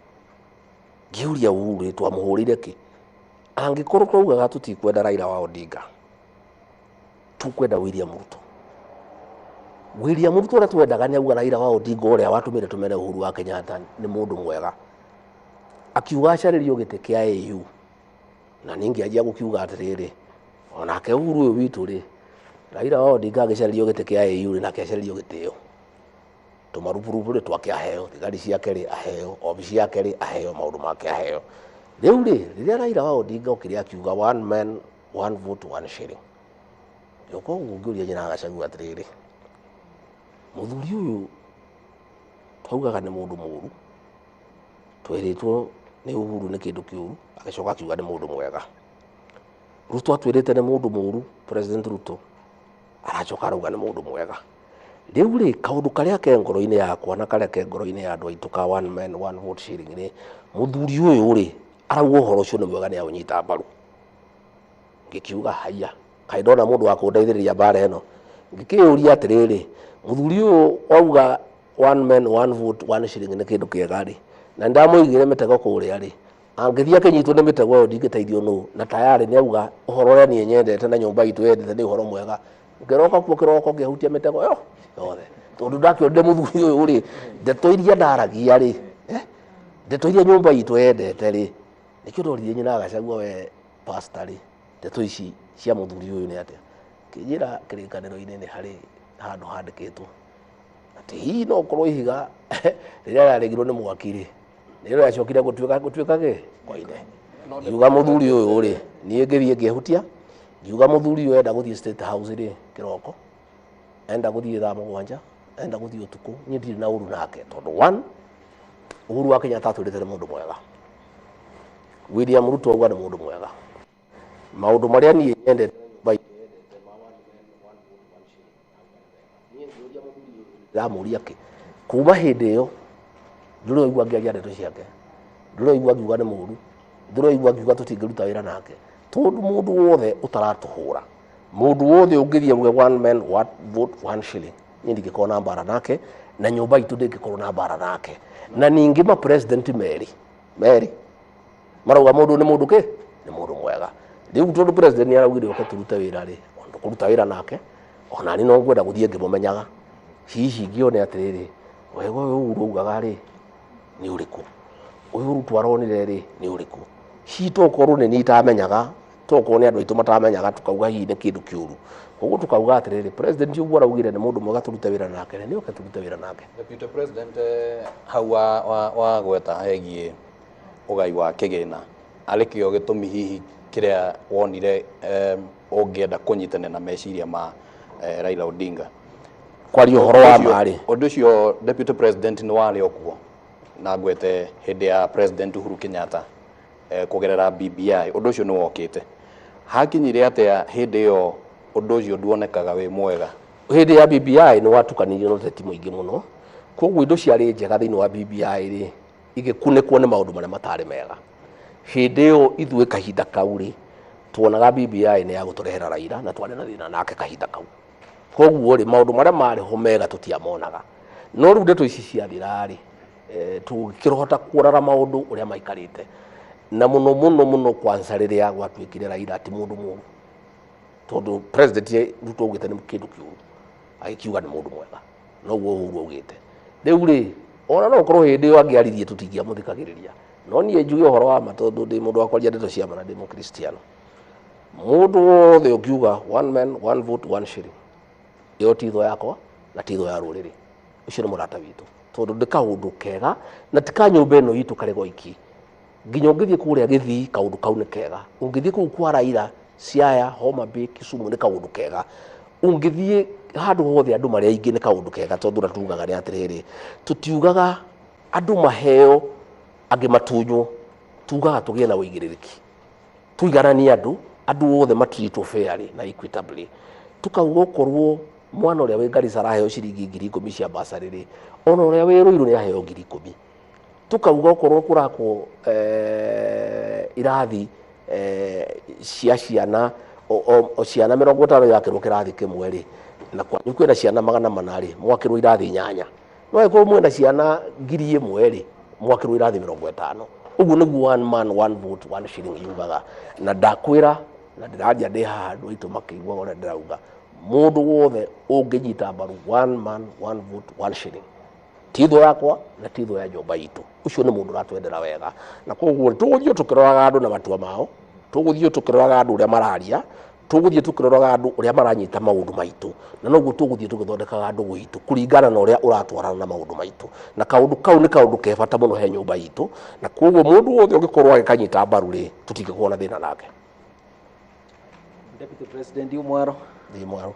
Ngĩũria Uhuru rĩ, twamũhũrĩire kĩ? Angĩkorwo twaugaga tũtikwenda Raila wa Odinga, tũkwenda William Ruto. William Ruto ũrĩa twendaga nĩ auga Raila wa Odinga ũrĩa watũmire tũmene Uhuru wa Kenyatta nĩ mũndũ mwega. Akiuga acarĩrio gĩtĩ kĩa AU. Na niĩ ngĩanjia gũkiuga atĩrĩrĩ, onake Uhuru ũyũ witũ rĩ, Raila wa Odinga agĩcarĩrio gĩtĩ kĩa AU rĩ, nake acarĩrio gĩtĩo. Tũmaruburubu rĩ, twake aheo, thigari ciake rĩ, aheo, obici yake rĩ, aheo, maũndũ make aheo. Rĩu rĩ, rĩrĩa Raila wa Odinga okire akiuga one man one vote one shilling, ngĩũka ũguo ngĩũria nyina Gachagua atĩrĩrĩ, mũthuri ũyũ twaugaga nĩ mũndũ mũũru, twerĩtwo nĩ Uhuru nĩ kĩndũ kĩũru, agĩcoka akiuga nĩ mũndũ mwega. Ruto atwĩrĩte nĩ mũndũ mũũru, President Ruto aracoka arauga nĩ mũndũ mwega. Rĩu rĩ, kaũndũ karĩa ke ngoro-inĩ yakwa na karĩa ke ngoro-inĩ ya andũ aitũ ka one man one vote shilling rĩ, mũthuri ũyũ rĩ, arauga ũhoro ũcio nĩ mwega nĩ aũnyita mbaru. Ngĩkiuga haiya, kaĩ ndona mũndũ wa kũndeithĩrĩria mbara ĩno. Ngĩkĩyũria atĩrĩrĩ, mũthuri ũyũ wauga one man one vote one shilling nĩ kĩndũ kĩega rĩ, na nĩndamũigĩire mĩtego kũrĩa rĩ, angĩthiĩ akĩnyitwo nĩ mĩtego ĩyo ndingĩteithio nũ, na tayarĩ nĩ auga ũhoro ũrĩa niĩ nyendete na nyũmba itũ yendete nĩ ũhoro mwega. Ngĩroka kuo kĩroko ngĩhutia mĩtego ĩyo yothe, tondũ ndakĩonire mũthuri ũyũ rĩ, ndeto iria ndaragia rĩ, Ndeto iria nyũmba itũ yendete rĩ, nĩkĩo ndoririe nyina Gachagua, we pastor rĩ, ndeto ici cia mũthuri ũyũ nĩ atĩa? Kĩnjĩra kĩrĩkanĩro-inĩ nĩ harĩ handũ handĩkĩtwo atĩ hihi no ũkorwo ihiga rĩrĩa rĩaregirwo nĩ mwaki rĩ, nĩrĩo rĩacokire gũtuĩka kĩ koine. Ngiuga mũthuri ũyũ rĩ, niĩ ngĩthiĩ ngĩhutia, ngiuga mũthuri ũyũ enda gũthiĩ State House rĩ kĩroko, enda gũthiĩ thaa 7, enda gũthiĩ ũtukũ, niĩ ndirĩ na ũru nake tondũ one, Uhuru wa Kenyatta atwĩrĩte nĩ mũndũ mwega, William Ruto auga nĩ mũndũ mwega. Maũndũ marĩa niĩ nyendete nyũmba itũ yendete ma one man, one vote, one shilling, ndĩramũria kĩ kuma hĩndĩ ĩyo ndũrĩ waigua ngĩaria ndeto ciake, ndũrĩ waigua ngiuga nĩ mũru, ndũrĩ waigua ngiuga tũtingĩruta wĩra nake, tondũ mũndũ wothe ũtaratũhũra, mũndũ wothe ũngĩthiĩ auge one man, one vote, one shilling, niĩ ndingĩkorwo na mbara nake na nyũmba itũ ndĩngĩkorwo na mbara nake. Na ningĩ ma president merĩ merĩ marauga mũndũ nĩ mũndũ kĩ nĩ mũndũ mwega. Rĩu tondũ president nĩ araugire oke tũrute wĩra rĩ, kũruta wĩra nake ona niĩ no ngwenda gũthiĩ ngĩmũmenyaga, hihi ngĩone atĩrĩrĩ, wega ũyũ Uhuru augaga rĩ nĩ ũrĩkũ, ũyũ Ruto aronire rĩ nĩ ũrĩkũ. Hihi tokorwo nĩ niĩ itamenyaga, tokorwo nĩ andũ aitũ matamenyaga, tukauga hihi nĩ kĩndũ kĩũru. Koguo tukauga atĩrĩrĩ, president ũguo araugire nĩ mũndũ mwega tũrute wĩra nake, nĩ oke tũrute wĩra nake. Deputy President, hau wa gweta hegiĩ ũgai wa kĩgĩna, arĩ kĩo gĩtũmi hihi kĩrĩa wonire ũngĩenda kũnyitanĩra na meciria ma Raila Odinga kwaria ũhoro wa marĩ ũndũ ũcio? Deputy President, nĩ warĩ o kuo na ngwete hĩndĩ ya President Uhuru Kenyatta kũgerera BBI, ũndũ ũcio nĩ wokĩte. Hakinyire atĩa hĩndĩ ĩyo ũndũ ũcio nduonekaga wĩ mwega? Hĩndĩ ya BBI nĩ watukanirio na ũteti mũingĩ mũno, koguo indo ciarĩ njega thĩinĩ wa BBI rĩ igĩkunĩkwo nĩ maũndũ marĩa matarĩ mega. Hĩndĩ ĩyo ithuĩ kahinda kau rĩ tuonaga BBI nĩ ya gũtũrehera Raila na twarĩ na thĩna nake kahinda kau, koguo rĩ maũndũ marĩa marĩ ho mega tũtiamonaga. No rĩu ndeto ici ciathira rĩ, tũgĩkĩhota kũrora maũndũ ũrĩa maikarĩte, na mũno mũno mũno kwanza rĩrĩa gwatuĩkire Raila ti mũndũ mũru, tondũ President Ruto augĩte nĩ kĩndũ kĩũru, agĩkiuga nĩ mũndũ mwega, noguo Uhuru augĩte. Rĩu rĩ ona no ũkorwo hĩndĩ ĩyo angĩaririe tũtingĩamũthikagĩrĩria, no niĩ njuge ũhoro wa ma tondũ ndĩ mũndũ wa kwaria ndeto cia ma na ndĩ mũkristiano. Mũndũ wothe ũngiuga one man, one vote, one shilling, ĩyo ti thũ yakwa na ti thũ ya rũrĩrĩ, ũcio nĩ mũrata witũ, tondũ nĩ kaũndũ kega na ti ka nyũmba ĩno itũ karĩ goiki. Nginya ũngĩthiĩ kũrĩa Gĩthii kaũndũ kau nĩ kega, ũngĩthiĩ kũu kwa Raila, Siaya, Homa Bay, Kisumu nĩ kaũndũ kega, ũngĩthiĩ handũ hothe andũ marĩ aingĩ nĩ kaũndũ kega, tondũ ũrĩa tugaga nĩ atĩrĩrĩ, tũtiugaga andũ maheo angĩ matunywo, tugaga tũgĩe na ũigĩrĩrĩki, tũigananie andũ, andũ othe matreatwo fairly na equitably. Tukauga okorwo mwana ũrĩa wĩ Garissa araheo ciringi 10,000 cia basarĩ rĩ, ona ũrĩa wĩ Ruiru nĩ aheo 10,000. Tukauga okorwo kũrakwo irathi cia ciana o ciana 50 yakĩrwo kĩrathi kĩmwe rĩ, na kwanyu kwĩna ciana 400 rĩ, mwakĩrwo irathi 8. No angĩkorwo mwĩna ciana 1,000 rĩ, mwakĩrwo irathi 50. Ũguo nĩguo one man, one vote, one shilling yugaga. Na ndakwĩra na ndĩraria ndĩ haha andũ aitũ makĩiguaga ũrĩa ndĩrauga, mũndũ wothe ũngĩnyita mbaru one man, one vote, one shilling, ti thũ yakwa na ti thũ ya nyũmba itũ, ũcio nĩ mũndũ ũratwendera wega. Na koguo tũgũthiĩ tũkĩroraga andũ na matua mao, tũgũthiĩ tũkĩroraga andũ ũrĩa mararia, tũgũthiĩ tũkĩroraga andũ ũrĩa maranyita maũndũ maitũ, na noguo tũgũthiĩ tũgĩthondekaga ndũgũ itũ kũringana na ũrĩa ũratwarana na maũndũ maitũ. Na kaũndũ kau nĩ kaũndũ ke bata mũno he nyũmba itũ, na koguo mũndũ wothe ũngĩkorwo agĩkanyita mbaru rĩ, tũtingĩkorwo na thĩna nake. Deputy President Umwaro. Ndĩ mwaro.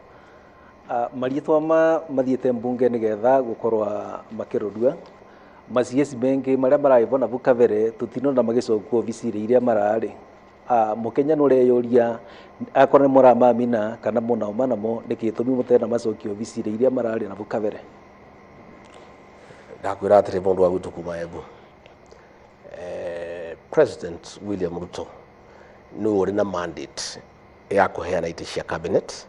Mariĩtwa ma mathiĩte mbunge nĩgetha gũkorwo makĩrorua ma CS mengĩ marĩa maragĩbwo nabu kabere tũtinona magĩcokwo obici-inĩ iria mararĩ. Mũkenya nĩ ũreyũria akorwo nĩ mũramamina kana mũnauma namo, nĩkĩ gĩtũmi mũtena macokio obici-inĩ iria mararĩ nabu kabere? Ndakwĩra atĩrĩ, mũndũ wa gwitũ kuma Embu, President William Ruto nĩwe ũrĩ na mandate ya kũheana itĩ cia cabinet,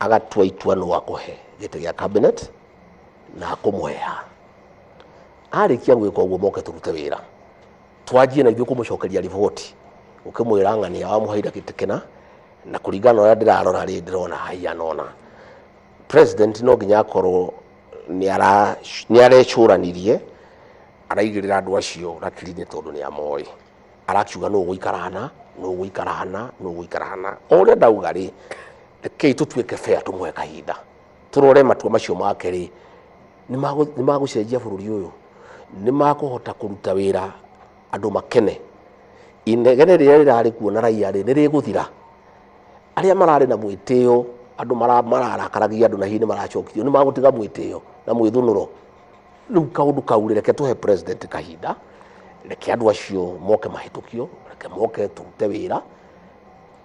agatua itua nũ akũhe gĩtĩ gĩa cabinet na akũmũhe ha. Arĩkia gwĩka ũguo, moke tũrute wĩra, twanjie na ithuĩ kũmũcokeria riboti, ũkĩmwĩra ng'ania wamũheire gĩtĩ kĩna, na kũringana na ũrĩa ndĩrarora rĩ, ndĩrona haigana ũna. President no nginya akorwo nĩ arecũranirie. Araigĩrĩra andũ acio ratiri-inĩ tondũ nĩ amoĩ. Arakiuga nũ ũgũikara hana, nũ ũgũikara hana, nũ ũgũikara hana. O ũrĩa ndauga rĩ, rekei tũtuĩke fair, tũmũhe kahinda. Tũrore matua macio make rĩ, nĩ magũcenjia bũrũri ũyũ, nĩ makũhota kũruta wĩra andũ makene. Inegene rĩrĩa rĩrarĩ kuo na raia rĩ, nĩ rĩgũthira. Arĩa mararĩ na mwĩtĩo, andũ mararakaragia andũ na hihi nĩ maracokithio, nĩ magũtiga mwĩtĩo na mwĩthũnũro. Rĩu kaũndũ kau rĩ, reke tũhe president kahinda, reke andũ acio moke mahĩtũkio, reke moke tũrute wĩra.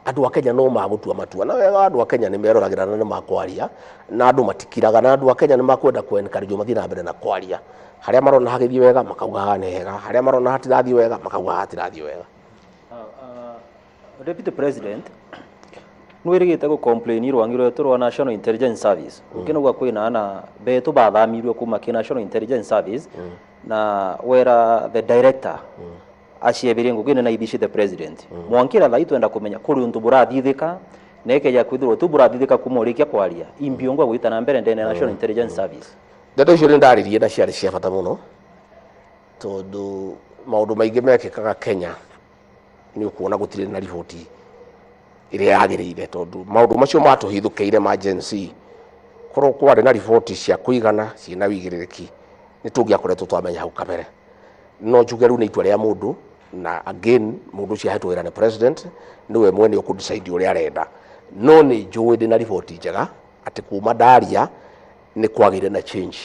Andũ a Kenya no magũtua matua, na wega andũ a Kenya nĩ meroragĩra na nĩ makwaria, na andũ matikiraga, na andũ a Kenya nĩ makwenda kũ encourage mathiĩ na mbere na kwaria. Harĩa marona hagĩthiĩ wega makauga haha nĩ hega, harĩa marona hatirathiĩ wega makauga haha hatirathiĩ wega. Deputy President, nwĩrĩgĩte gũ complain rwangi rwetu rwa National Intelligence Service. Ũkĩnauga kwĩna ana betu bathamirwe kuma kĩ National Intelligence Service na wera the director aciebirie ngugi na ibici the president. Mwankira thaa twenda kumenya kuri untu burathithika nekeja kwithirwo tu burathithika kuma urikia kwaria imbiongwa gwita na mbere ndene National Intelligence Service. Ndeto icio nĩ ndaririe na ciarĩ cia bata mũno, tondũ maũndũ maingĩ mekĩkaga Kenya nĩ ũkuona gũtirĩ na riboti ĩrĩa yagĩrĩire, tondũ maũndũ macio matũhithũkĩire ma Gen Z, korwo kwarĩ na riboti cia kũigana ciĩna wĩigĩrĩrĩki nĩ tũngĩakoretwo twamenya hau kabere. No njuge rĩu nĩ itua rĩa mũndũ, na again mũndũ ũcio ahetwo wĩra nĩ president, nĩwe mwene ũkũ decide ũrĩa arenda. No nĩ njũĩ ndĩna riboti njega atĩ kuma ndaria nĩ kwagĩire na change,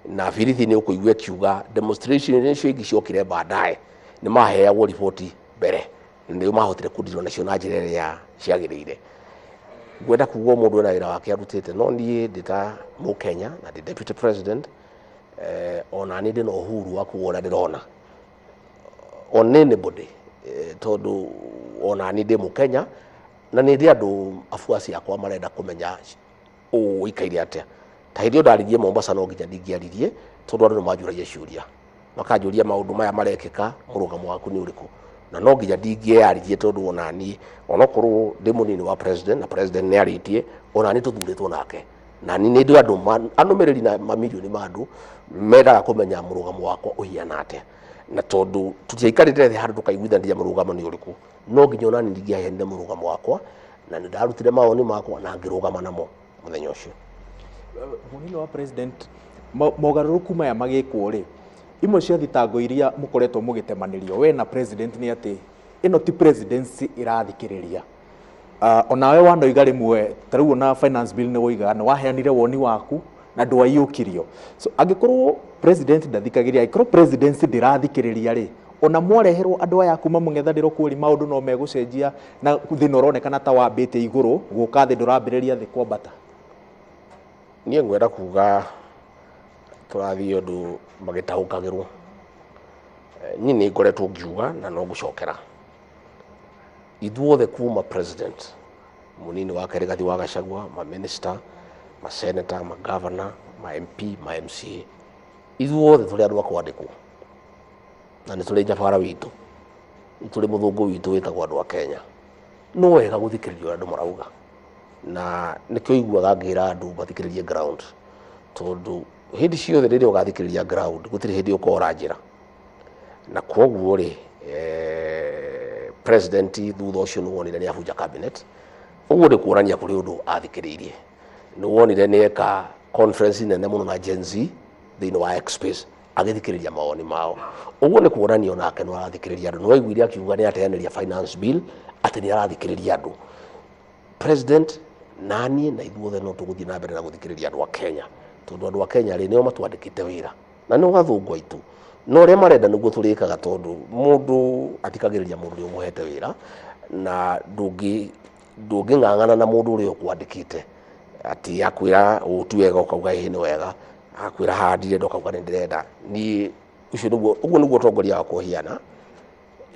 na birithi nĩ ũkũigua ĩkiuga demonstration icio ingĩ ciokire baadaye nĩ maheagwo riboti mbere, na nĩo mahotire kũndirwo nacio na njĩra ĩrĩa ciagĩrĩire. Ngwenda kuga o mũndũ ena wĩra wake arutĩte, no niĩ ndĩ ta mũkenya na ndĩ deputy president, ona niĩ ndĩna uhuru wa kuga ũrĩa ndĩrona on anybody, tondũ ona niĩ ndĩ mũkenya na nĩ ndĩ andũ afuasi akwa marenda kũmenya ũũ ũikaire atĩa. Ta hĩndĩ ĩyo ndaririe Mombasa no nginya ndingĩaririe, tondũ andũ nĩ manjũragia ciũria, makanjũria maũndũ maya marekĩka, mũrũgamo waku nĩ ũrĩkũ, na no nginya ndingĩaririe tondũ ona niĩ onokorwo ndĩ mũnini wa president na president nĩ arĩtie, ona niĩ tũthurĩtwo nake, na niĩ nĩ ndĩ andũ anũmĩrĩri na mamirioni ma andũ mendaga kũmenya mũrũgamo wakwa ũhiana atĩa, na tondũ tũtiaikarĩte thĩ handũ tũkaiguithania mũrũgamo nĩ ũrĩkũ, no nginya ona niĩ ndingĩaheanire mũrũgamo wakwa, na nĩ ndarutire mawoni makwa na ngĩrũgama namo mũthenya ũcio. Mũnini wa president, mogarũrũku maya magĩkwo rĩ, imwe cia thitango iria mũkoretwo mũgĩtemanĩrio we na president nĩ atĩ ĩno ti presidency ĩrathikĩrĩria. Onawe wanoiga rĩmwe ta rĩu ona finance bill nĩ woiga nĩ waheanire woni waku na ndwaiyũkirio. So angĩkorwo president ndathikagĩrĩria, angĩkorwo presidency ndĩrathikĩrĩria rĩ, ona mwareherwo andũ aya kuma mũng'ethanĩro kweri maũndũ no megũcenjia na thĩna ũronekana ta wambĩte igũrũ gũka thĩ ndũrambĩrĩria thĩ kwambata. Niĩ ngwenda kuga tũrathiĩ ũndũ magĩtaũkagĩrwo. Niĩ nĩ ngoretwo ngiuga na no ngũcokera, ithuothe kuma president, mũnini wake Rigathi wa Gachagua, ma minister, ma senator, ma governor, ma MP, ma MCA, ithuothe tũrĩ andũ a kwandĩkwo, na nĩ tũrĩ njabara witũ, nĩ tũrĩ mũthũngũ witũ wĩtagwo andũ a Kenya. No wega gũthikĩrĩria ũrĩa andũ marauga, na nĩkĩo iguaga ngĩra andũ mathikĩrĩrie ground, tondũ hĩndĩ ciothe rĩrĩa ũgathikĩrĩria ground gũtirĩ hĩndĩ ũkora njĩra. Na koguo rĩ, president thutha ũcio nĩ wonire nĩ abunja cabinet, ũguo nĩ kuonania kũrĩ ũndũ athikĩrĩirie. Nĩ wonire nĩ eka conference nene mũno na Gen Z thĩinĩ wa X space agĩthikĩrĩria mawoni mao, ũguo nĩ kuonania onake nĩ arathikĩrĩria andũ. Nĩ waiguire akiuga nĩ ateanĩria finance bill atĩ nĩ arathikĩrĩria andũ. President naniĩ na ithuothe no tũgũthiĩ na mbere na gũthikĩrĩria andũ a Kenya, tondũ andũ a Kenya rĩ nĩo matwandĩkĩte wĩra na nĩo athũngũ aitũ, no ũrĩa marenda nĩguo tũrĩkaga, tondũ mũndũ athikagĩrĩria mũndũ ũrĩa ũmũhete wĩra, na ndũngĩng'ang'ana na mũndũ ũrĩa ũkwandĩkĩte atĩ akwĩra ũũ ti wega ũkauga ĩĩ nĩ wega, akwĩra haha ndirenda ũkauga nĩ ndĩrenda. Niĩ ũcio nĩguo, ũguo nĩguo ũtongoria wakwa ũhiana,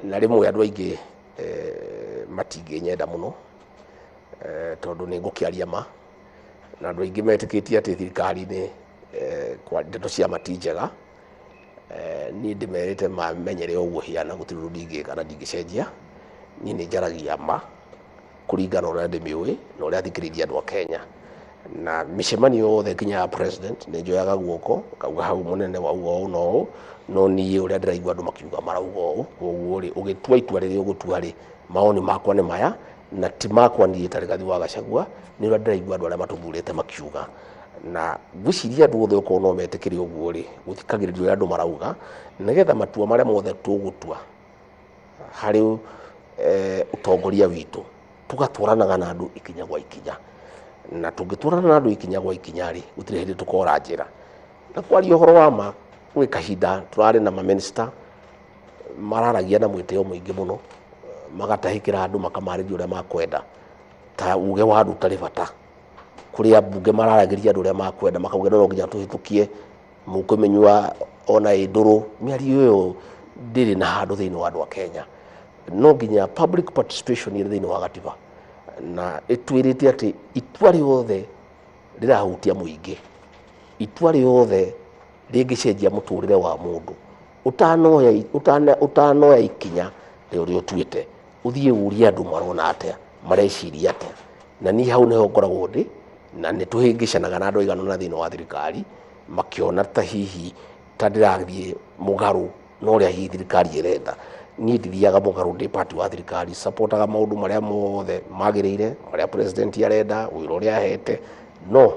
na rĩmwe andũ aingĩ matingĩnyenda mũno, tondũ nĩ ngũkĩaria ma, na andũ aingĩ metĩkĩtie atĩ thirikari-inĩ kwa ndeto cia ma ti njega. Niĩ ndĩmerĩte mamenyere ũguo hiana, gũtirĩ ũndũ ndingĩka na ndingĩcenjia. Niĩ nĩ njaragia ma kũringana na ũrĩa ndĩmĩũĩ na ũrĩa thikĩrĩirie andũ a Kenya, Na mĩcemanio yothe nginya ya president nĩ njoyaga guoko ngauga hau mũnene wauga ũũ na ũũ, no niĩ ũrĩa ndĩraigua andũ makiuga marauga ũũ, koguo rĩ ũgĩtua itua rĩrĩa ũgũtua rĩ, mawoni makwa nĩ maya na ti makwa niĩ ta Rigathi wa Gachagua, nĩ ũrĩa ndĩraigua andũ arĩa matũthurĩte makiuga. Na ngwĩciria andũ othe okorwo no metĩkĩre ũguo rĩ, gũthikagĩrĩria ũrĩa andũ marauga nĩgetha matua marĩa mothe tũgũtua harĩ ũtongoria witũ tũgatwaranaga na andũ ikinya gwa ikinya. Na tũngĩtwarana na andũ ikinya gwa ikinya rĩ, gũtirĩ hĩndĩ tũkora njĩra. Na kwaria ũhoro wa ma, gwĩ kahinda tũrarĩ na mamĩnĩsta mararagia na mwĩtĩo mũingĩ mũno, magatahĩkĩra andũ makamarĩria ũrĩa makwenda, ta uge wa andũ ũtarĩ bata. Kũrĩ ambunge mararagĩria andũ ũrĩa makwenda, makauga no nginya tũhĩtũkie mũkũmĩnyua ona ĩ ndũrũ. Mĩario ĩyo ndĩrĩ na handũ thĩinĩ wa andũ a Kenya. No nginya public participation ĩrĩ thĩinĩ wa gatiba, na ĩtwĩrĩte atĩ itua rĩothe rĩrahutia mũingĩ, itua rĩothe rĩngĩcenjia mũtũrĩre wa mũndũ, ũtanoya ikinya rĩrĩa ũtuĩte, ũthiĩ ũrie andũ marona atĩa, mareciria atĩa. Na niĩ hau nĩho ngoragwo ndĩ, na nĩ tũhĩngĩcanaga na andũ aigana ũna thĩinĩ wa thirikari, makĩona ta hihi ta ndĩrathiĩ mũgarũ na ũrĩa hihi thirikari ĩrenda. Niĩ ndithiaga mũgarũ, ndĩ part wa thirikari, supportaga maũndũ marĩa mothe magĩrĩire, marĩa president arenda, wĩra ũrĩa ahete, no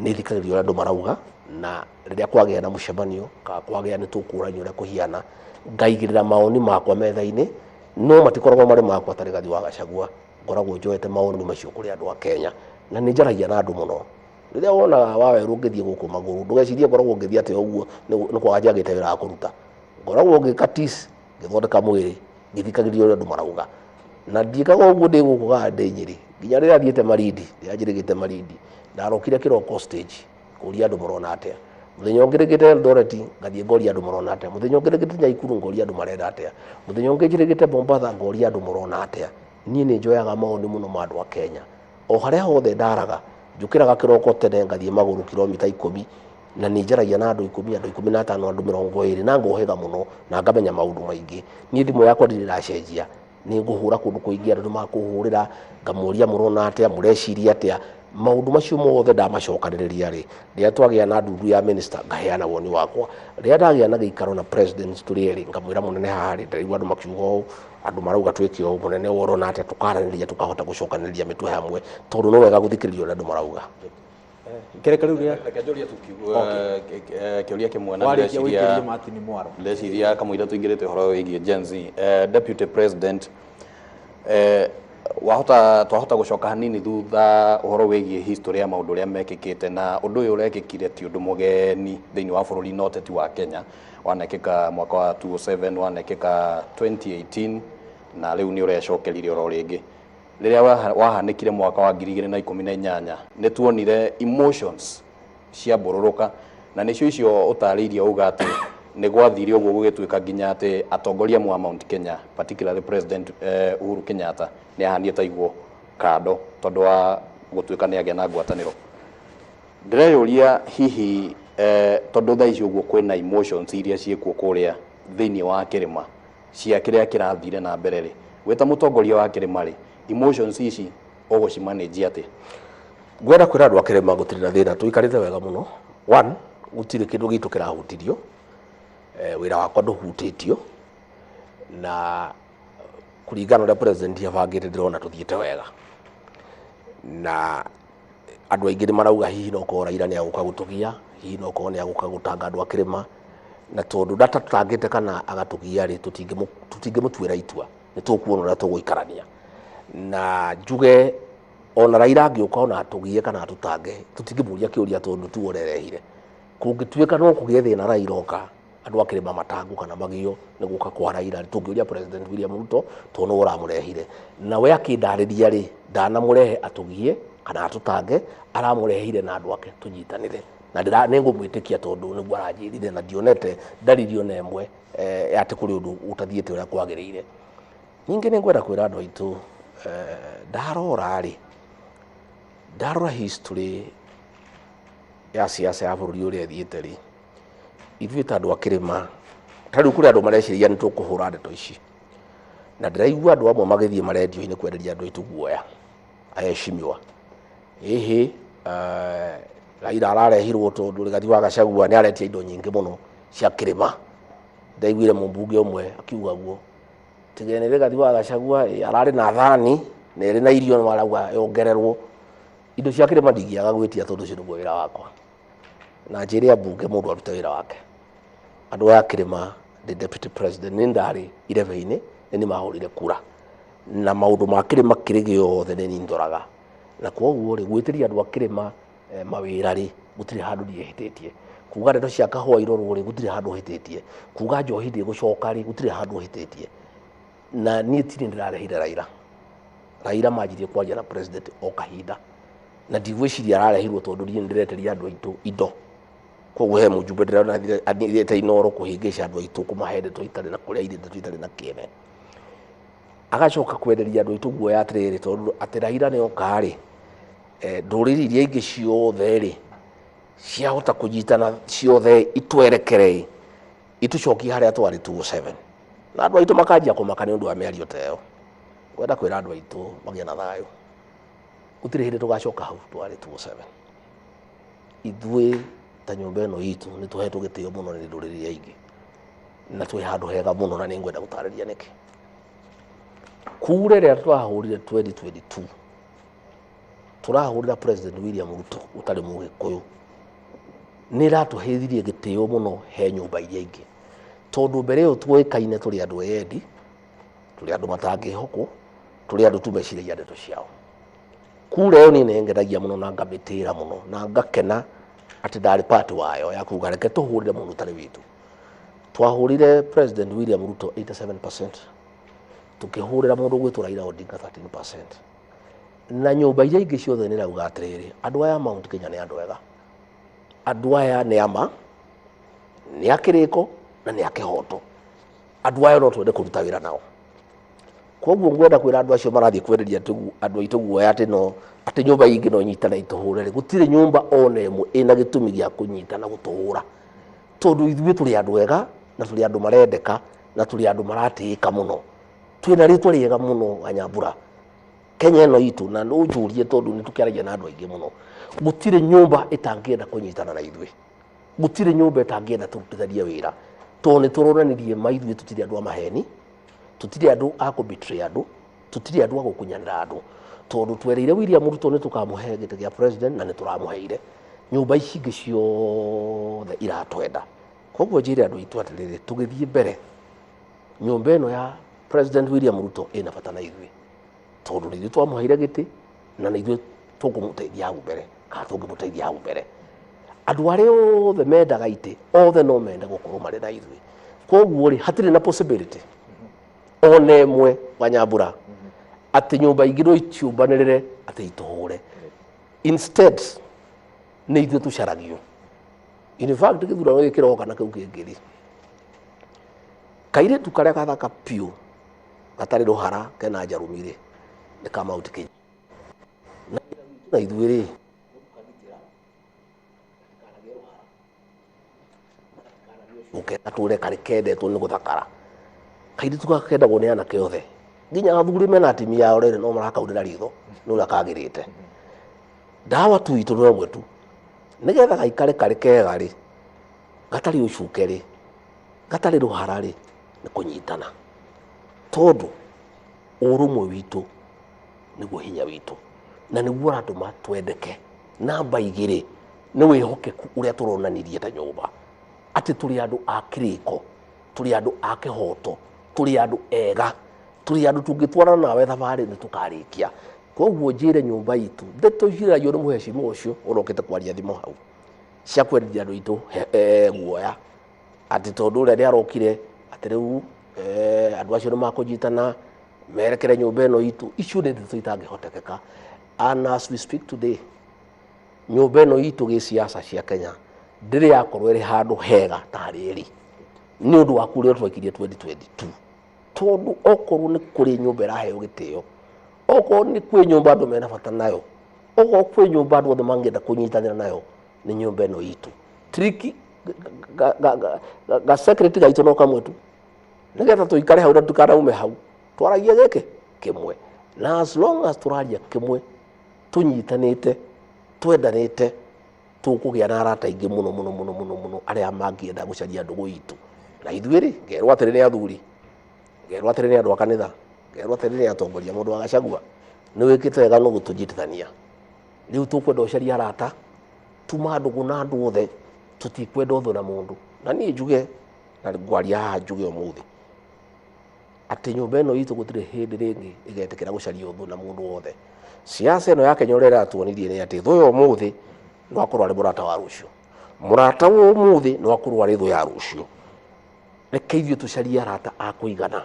nĩ thikagĩrĩria ũrĩa andũ marauga, na rĩrĩa kwagĩa na mũcemanio kana kwagĩa nĩ tũkũrania ũrĩa kũhiana, ngaigĩrĩra mawoni makwa metha-inĩ, no matikoragwo marĩ makwa ta Rigathi wa Gachagua, ngoragwo njoete mawoni macio kũrĩ andũ a Kenya, na nĩ njaragia na andũ mũno. Rĩrĩa wonaga Wawerũ ngĩthiĩ gũkũ magũrũ, ndũgecirie ngoragwo ngĩthiĩ atĩ ũguo nĩ kwaga njagĩte wĩra wa kũruta. Ngoragwo ngĩka tizi, ngĩthondeka mwĩrĩ, ngĩthikagĩrĩria ũrĩa andũ marauga. Na ndiĩkaga ũguo ndĩ gũkũ kana ndĩ Nyĩrĩ, nginya rĩrĩa thiĩte Malindi, rĩrĩa njĩrĩgĩte Malindi, ndarokire kĩroko stage kũria andũ marona atĩa. Mũthenya ũngĩ njĩrĩgĩte Eldoret, ngathiĩ ngoria andũ marona atĩa. Mũthenya ũngĩ njĩrĩgĩte Nyaikuru, ngoria andũ marenda atĩa. Mũthenya ũngĩ njĩrĩgĩte Mombasa, ngoria andũ marona atĩa. Niĩ nĩ njoyaga mawoni mũno ma andũ a Kenya. O harĩa hothe ndaraga, njũkĩraga kĩroko tene ngathiĩ magũrũ kilomita 10, na nĩ njaragia na andũ 10, andũ 15, andũ 20, na ngohĩga mũno na ngamenya maũndũ maingĩ. Niĩ thimũ yakwa ndirĩ ĩracenjia, nĩ ngũhũra kũndũ kũingĩ, andũ nĩ makũhũrĩra, ngamũria mũrona atĩa, mũreciria atĩa. Maũndũ macio mothe ndamacokanĩrĩria rĩ, rĩrĩa twagĩa na ndundu ya minister, ngaheana woni wakwa. Rĩrĩa ndagĩa na gĩikaro na president tũrĩ erĩ, ngamwĩra mũnene haha rĩ, ndĩraigua andũ makiuga ũũ, andũ marauga twĩke ũũ, mũnene ũũ ũrona atĩa, tũkaranĩria tũkahota gũcokanĩrĩria mĩtwe hamwe, tondũ no wega gũthikĩrĩria ũrĩa andũ marauga. Kereka rĩu rĩa Reke njũrie tu kĩũria kĩmwe na warĩkia ndĩreciria ũikĩrie Martin Mwaro. Ndĩreciria kamũira tũingĩrĩte ũhoro wĩgiĩ Gen Z. Deputy President, wahota twahota gũcoka hanini thutha ũhoro wĩgiĩ history ya maũndũ ũrĩa mekĩkĩte, na ũndũ ũyũ ũrekĩkire ti ũndũ mũgeni thĩinĩ wa bũrũri na ũteti wa Kenya. Wanekĩka mwaka wa 2007, wanekĩka 2018, na rĩu nĩ ũrecokerire oro rĩngĩ. Rĩrĩa wahanĩkire mwaka wa 2018, nĩ tuonire emotions ciambũrũrũka, na nĩcio icio ũtarĩirie uga atĩ nĩ gwathire ũguo gũgĩtuĩka nginya atĩ atongoria amwe a Mount Kenya, particularly President Uhuru Kenyatta, nĩ ahanire ta aigwo kando tondũ wa gũtuĩka nĩ agĩa na ngwatanĩro. Ndĩreyũria hihi tondũ thaa ici ũguo kwĩna emotions iria ciĩkuo kũrĩa thĩinĩ wa kĩrĩma cia kĩrĩa kĩrathire na mbere rĩ, wĩ ta mũtongoria wa kĩrĩma rĩ, emotions ici ũgũcimanage atĩa? Ngwenda kwĩra andũ a kĩrĩma gũtirĩ na thĩna, tũikarĩte wega mũno. One, gũtirĩ kĩndũ gitũ kĩrahutirio, wĩra wakwa ndũhutĩtio, na kũringana na ũrĩa president abangĩte ndĩrona tũthiĩte wega. Na andũ aingĩ nĩ marauga hihi no korwo Raila nĩ agũka gũtũgia, hihi no korwo nĩ agũka gũtanga andũ a kĩrĩma, na tondũ ndatatũtangĩte kana agatũgia rĩ, tũtingĩmũtuĩra itua, nĩ tũkuona ũrĩa tũgũikarania. Na njuge ona Raila angĩũka ona atũgie kana atũtange, tũtingĩmũria kĩũria tondũ tiwe ũrerehire. Kũngĩtuĩka no kũgĩe thĩna Raila oka, andũ a kĩrĩma matangwo kana magio nĩ gũka kwa Raila, tũngĩũria President William Ruto tondũ nĩwe ũramũrehire. Na we akĩndarĩria rĩ, ndanamũrehe atũgie kana atũtange, aramũrehire na andũ ake tũnyitanĩre. Na nĩ ngũmwĩtĩkia tondũ nĩguo aranjĩrire, na ndionete ndariri ona ĩmwe atĩ kũrĩ ũndũ ũtathiĩte ũrĩa kwagĩrĩire. Ningĩ nĩ ngwenda kwĩra andũ aitũ, ndarora rĩ, ndarora history ya siasa ya bũrũri ũrĩa ĩthiĩte rĩ, ithuĩ ta andũ a kĩrĩma, ta rĩu kũrĩ andũ mareciria nĩ tũkũhũra ndeto ici, na ndĩraigua andũ amwe magĩthiĩ marendio-inĩ kwenderia andũ aitũ guoya, aheshimiwa, ĩhĩ Raila ararehirwo tondu Rigathi wa Gachagua nĩ aretia indo nyingĩ mũno cia kĩrĩma. Ndaiguire mũmbunge ũmwe akiuga guo tige nĩ Rigathi wa Gachagua ararĩ na thani na ĩrĩ na irio no arauga yongererwo indo cia kĩrĩma. Ndingĩaga gwĩtia tondũ ũcio nĩguo wĩra wakwa, na njĩre ambunge mũndũ arute wĩra wake. Andũ aya a kĩrĩma, the deputy president nĩ ndarĩ irebe-inĩ, nĩ niĩ mahũrire kura na maũndũ ma kĩrĩma kĩrĩ gĩothe nĩ niĩ ndoraga, na koguo rĩ, gwĩtĩria andũ a kĩrĩma mawĩra rĩ, gũtirĩ handũ niĩ hĩtĩtie. Kuga ndeto cia kahũa irorwo rĩ, gũtirĩ handũ hĩtĩtie. Kuga njohi ndĩgũcoka rĩ, gũtirĩ handũ hĩtĩtie. Na niĩ tirĩ ndĩrarehire Raila. Raila manjirie kwaria na president o kahinda, na ndigwĩciria ararehirwo tondũ niĩ nĩndĩreteria andũ aitũ indo. Koguo he mũjumbe ndĩrona athiĩte Inoro kũhĩngĩca andũ aitũ, kũmahe ndeto itarĩ na kũrĩa irĩ, ndeto itarĩ na kĩene, agacoka kwenderia andũ aitũ guoya atĩrĩrĩ, tondũ atĩ Raila nĩ oka rĩ, ndũrĩrĩ iria ingĩ ciothe rĩ, ciahota kũnyitana ciothe itwerekere, itũcokie harĩa twarĩ 2007, na andũ aitũ makanjia kũmaka nĩ ũndũ wa mĩario ta ĩyo. Ngwenda kwĩra andũ aitũ magĩe na thayũ, gũtirĩ hĩndĩ tũgacoka hau twarĩ 2007. Ithuĩ ta nyũmba ĩno itũ nĩ tũhetwo gĩtĩo mũno nĩ ndũrĩrĩ iria ingĩ, na twĩ handũ hega mũno, na nĩ ngwenda gũtarĩria nĩkĩ. Kura ĩrĩa twahũrire 2022, tũrahũrĩra President William Ruto ũtarĩ mũgĩkũyũ, nĩ ĩratũheithirie gĩtĩo mũno he nyũmba iria ingĩ, tondũ mbere ĩyo tuoĩkaine tũrĩ andũ eyendi, tũrĩ andũ matangĩhokwo, tũrĩ andũ tu meciragia ndeto ciao. Kura ĩyo niĩ nĩngenagia mũno na ngamĩtĩra mũno na ngakena atĩ ndarĩ part wayo ya kuga reke tũhũrĩre mũndũ ũtarĩ witũ. Twahũrire President William Ruto 87%, tukĩhũrĩra mũndũ gwĩtwo Raila Odinga 13%, na nyũmba iria ingĩ ciothe nĩ irauga atĩrĩrĩ, andũ aya a Mount Kenya nĩ andũ ega, andũ aya nĩ ama, nĩ a kĩrĩko na nĩ a kĩhoto, andũ aya no twende kũruta wĩra nao. Koguo ngwenda kwĩra andũ acio marathiĩ kwenderia andũ aitũ guoya atĩ no atĩ nyũmba ingĩ no nyitane itũhũre rĩ, gũtirĩ nyũmba ona ĩmwe ĩna gĩtũmi gĩa kũnyitana gũtũhũra, tondũ ithuĩ tũrĩ andũ ega na tũrĩ andũ marendeka na tũrĩ andũ maratĩĩka mũno, twĩna rĩtwa rĩega mũno Wanyambura Kenya ĩno itũ. Na no ũnjũrie, tondũ nĩ tũkĩaragia na andũ aingĩ mũno, gũtirĩ nyũmba ĩtangĩenda kũnyitana na ithuĩ, gũtirĩ nyũmba ĩtangĩenda tũrutithanie wĩra, tondũ nĩ tũronanirie ma ithuĩ tũtirĩ andũ a maheni, tũtirĩ andũ a kũ betray andũ, tũtirĩ andũ a gũkunyanĩra andũ, tondũ twereire William Ruto nĩ tũkamũhe gĩtĩ gĩa president na nĩ tũramũheire. Nyũmba ici ingĩ ciothe iratwenda. Koguo njĩre andũ aitũ atĩrĩrĩ, tũgĩthiĩ mbere, nyũmba ĩno ya President William Ruto ĩna bata na ithuĩ, tondũ nĩ ithuĩ twamũheire gĩtĩ na nĩ ithuĩ tũkũmũteithia hau mbere kana tũngĩmũteithia hau mbere. Andũ arĩa othe mendaga itĩ othe no mende gũkorwo marĩ na ithuĩ. Koguo rĩ, hatirĩ na possibility ona ĩmwe, Wanyambura, atĩ nyũmba ingĩ no iciũmbanĩrĩre atĩ itũhũre. Instead nĩ ithuĩ tũcaragio. In fact, gĩthurano gĩkĩ kĩroka na kĩu kĩngĩ rĩ, kairĩtu karĩa gathaka biũ gatarĩ rũhara kena njarũmi rĩ, nĩ ka Mount Kenya, na ithuĩ rĩ, gatũre karĩ kendetwo nĩ gũthakara. Kairĩtu gaka kendagwo nĩ anake othe, nginya athuri mena atimia yao rĩrĩ no marakaunĩra ritho nĩ ũrĩa kagĩrĩte. Ndawa tu itũ no ĩmwe tu, nĩgetha gaikare karĩ kega rĩ, gatarĩ ũcuke rĩ, gatarĩ rũhara rĩ, nĩ kũnyitana, tondũ ũrũmwe witũ nĩguo hinya witũ na nĩguo ũratũma twendeke. Namba igĩrĩ nĩ wĩhokeku ũrĩa tũronanirie ta nyũmba, atĩ tũrĩ andũ a kĩrĩko, tũrĩ andũ a kĩhoto, tũrĩ andũ ega, tũrĩ andũ tũngĩtwarana nawe thabarĩ nĩ tũkarĩkia. Koguo njĩre nyũmba itũ, ndeto icio iragio nĩ mũhecimiwa ũcio ũrokĩte kwaria thimũ hau cia kwenderia andũ aitũ guoya atĩ tondũ ũrĩa nĩ arokire atĩ rĩu andũ acio nĩ makũnyitana merekere nyũmba ĩno itũ, icio nĩ ndeto itangĩhotekeka. And as we speak today, nyũmba ĩno itũ gĩciaca cia Kenya ndĩrĩ yakorwo ĩrĩ handũ hega ta harĩa ĩrĩ nĩ ũndũ wa kũrĩa twaikirie 2022, tondũ okorwo nĩ kũrĩ nyũmba ĩraheo gĩtĩo, okorwo nĩ kwĩ nyũmba andũ mena bata nayo, okorwo kwĩ nyũmba andũ othe mangĩenda kũnyitanĩra nayo, nĩ nyũmba ĩno itũ. Triki ga secret gaitũ no kamwe tu, nĩgetha tũikare hau na tũtikanaume hau, twaragia gĩkĩ kĩmwe, na as long as tũraria kĩmwe tũnyitanĩte. Twendanĩte tũkũgĩa na arata aingĩ mũno mũno mũno mũno mũno arĩa mangĩenda gũcaria ndũgũ itũ. Na ithuĩ rĩ, ngerwo atĩrĩ nĩ athuri, ngerwo atĩrĩ nĩ andũ a kanitha, ngerwo atĩrĩ nĩ atongoria, mũndũ wa Gachagua nĩ wĩkĩte wega no gũtũnyitithania. Rĩu tũkwenda ũcarie arata, tuma ndũgũ na andũ othe, tũtikwenda ũthũ na mũndũ. Na niĩ njuge, na ngwaria haha njuge ũmũthĩ, atĩ nyũmba ĩno itũ gũtirĩ hĩndĩ rĩngĩ ĩgetĩkĩra gũcaria ũthũ na mũndũ wothe. Siasa ĩno ya Kenya ũrĩa ĩratuonirie nĩ atĩ thũ ya ũmũthĩ no akorwo arĩ mũrata wa rũciũ, mũrata wa ũmũthĩ no akorwo arĩ thũ ya rũciũ. Reke ithuĩ tũcarie arata a kũigana,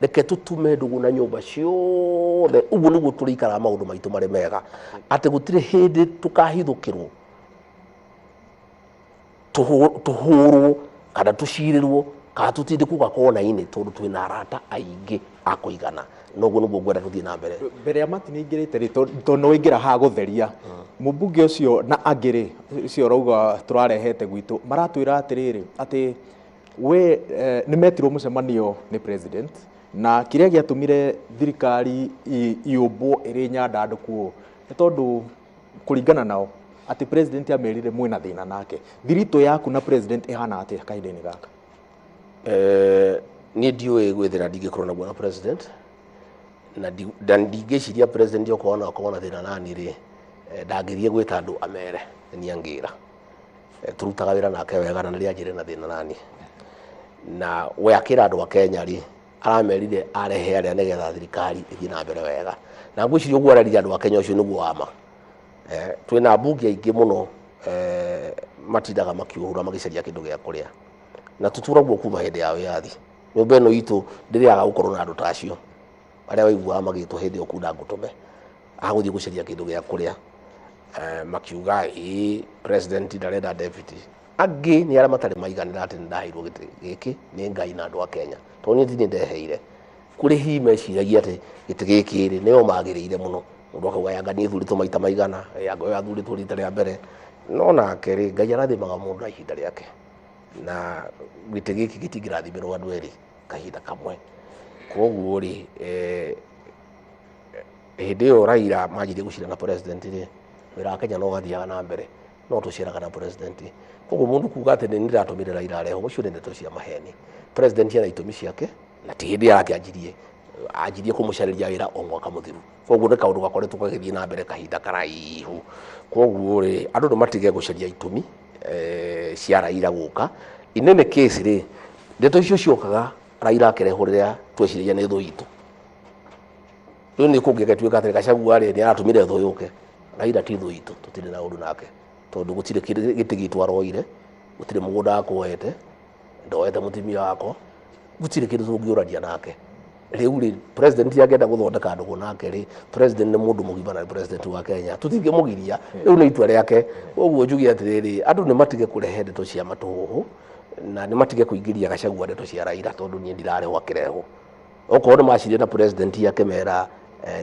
reke tũtume ndũgũ na nyũmba ciothe. Ũguo nĩguo tũrĩikaraga maũndũ maitũ marĩ mega, atĩ gũtirĩ hĩndĩ tũkahithũkĩrwo, tũhũrwo kana tũcirĩrwo kana tũtindĩkwo gakona-inĩ, tondũ twĩna arata aingĩ a kũigana. Noguo nĩguo ngwenda tũthiĩ na mbere. Mbere ya Martin aingĩrĩte rĩ, tondũ nĩ waingĩra haha gũtheria mũmbunge ũcio na angĩ rĩ, ũcio ũrauga tũrarehete gwitũ, maratwĩra atĩrĩrĩ atĩ we nĩ metirwo mũcemanio nĩ president, na kĩrĩa gĩatũmire thirikari yũmbwo ĩrĩ nyandandũku ũũ nĩ tondũ kũringana nao atĩ president amerire mwĩna thĩna nake. Thiritũ yaku na president ĩhana atĩa kahinda-inĩ gaka? Niĩ ndiũĩ gwĩ thĩna ndingĩkorwo naguo na president, na ndingĩciria president okorwo no akorwo na thĩna nani rĩ, ndangĩthiĩ gwĩta andũ amere nĩ angĩra. Tũrutaga wĩra nake wega na nĩ anjĩre na thĩna nani. Na we akĩra andũ a Kenya rĩ, aramerire arehe arĩa nĩgetha thirikari ĩthiĩ na mbere wega. Na ngwĩciria ũguo arerire andũ a Kenya ũcio nĩguo wa ma. Twĩna ambunge aingĩ mũno, matindaga makiũhura magĩcaria kĩndũ gĩa kũrĩa, na tũtũraguo kuma hĩndĩ ya wĩyathi. Nyũmba ĩno itũ ndĩrĩaga gũkorwo na andũ ta acio arĩa waiguaga magĩtwo hĩndĩ ĩyo kunda ngũtũme agũthiĩ gũcaria kĩndũ gĩa kũrĩa, makiuga ĩĩ president ndarenda deputy. Angĩ nĩ arĩa matarĩ maiganĩra atĩ nĩndaheirwo gĩtĩ gĩkĩ nĩ Ngai na andũ a Kenya, tondũ niĩ ti niĩ ndeheire. Kũrĩ hihi meciragia atĩ gĩtĩ gĩkĩ rĩ nĩo magĩrĩire mũno, mũndũ akauga yanga niĩ thurĩtwo maita maigana, yanga ũyũ athurĩtwo rita rĩa mbere. No nake rĩ, Ngai arathimaga mũndũ na ihinda rĩake, na gĩtĩ gĩkĩ gĩtingĩrathimĩrwo andũ erĩ kahinda kamwe. Koguo rĩ, hĩndĩ ĩyo Raila manjirie gũcira na president rĩ, wĩra wa Kenya no wathiaga na mbere, no tũciraga na president. Koguo mũndũ kuga atĩ nĩ ndĩratũmire Raila arehwo, ũcio nĩ ndeto cia maheni. President ena itũmi ciake, na ti hĩndĩ yake anjirie kũmũcarĩria wĩra o mwaka mũthiru. Koguo nĩ kaũndũ gakoretwo gagĩthiĩ na mbere kahinda karaihu. Koguo rĩ, andũ nĩ matige gũcaria itũmi cia Raila gũka. In any case rĩ, ndeto icio ciokaga Raila akĩrehwo rĩrĩa tweciragia nĩ thũ itũ. Rĩu nĩ kũngĩgatuĩka atĩ Gachagua rĩ, nĩ aratũmire thũ yũke. Raila ti thũ itũ, tũtirĩ na ũndũ nake, tondũ gũtirĩ gĩtĩ gitũ aroire, gũtirĩ mũgũnda wakwa oete, ndoete mũtumia wakwa, gũtirĩ kĩndũ tũngĩũrania nake. Rĩu rĩ, president angĩenda gũthondeka ndũgũ nake rĩ, president nĩ mũndũ mũgima na nĩ president wa Kenya, tũtingĩmũgiria. Rĩu nĩ itua rĩake. Koguo njuge atĩrĩrĩ, andũ nĩ matige kũrehe ndeto cia matũhũhũ, na nĩ matige kũingĩria Gachagua ndeto cia Raila, tondũ niĩ ndirarehwo akĩrehwo. Okorwo nĩ macirire na president akĩmera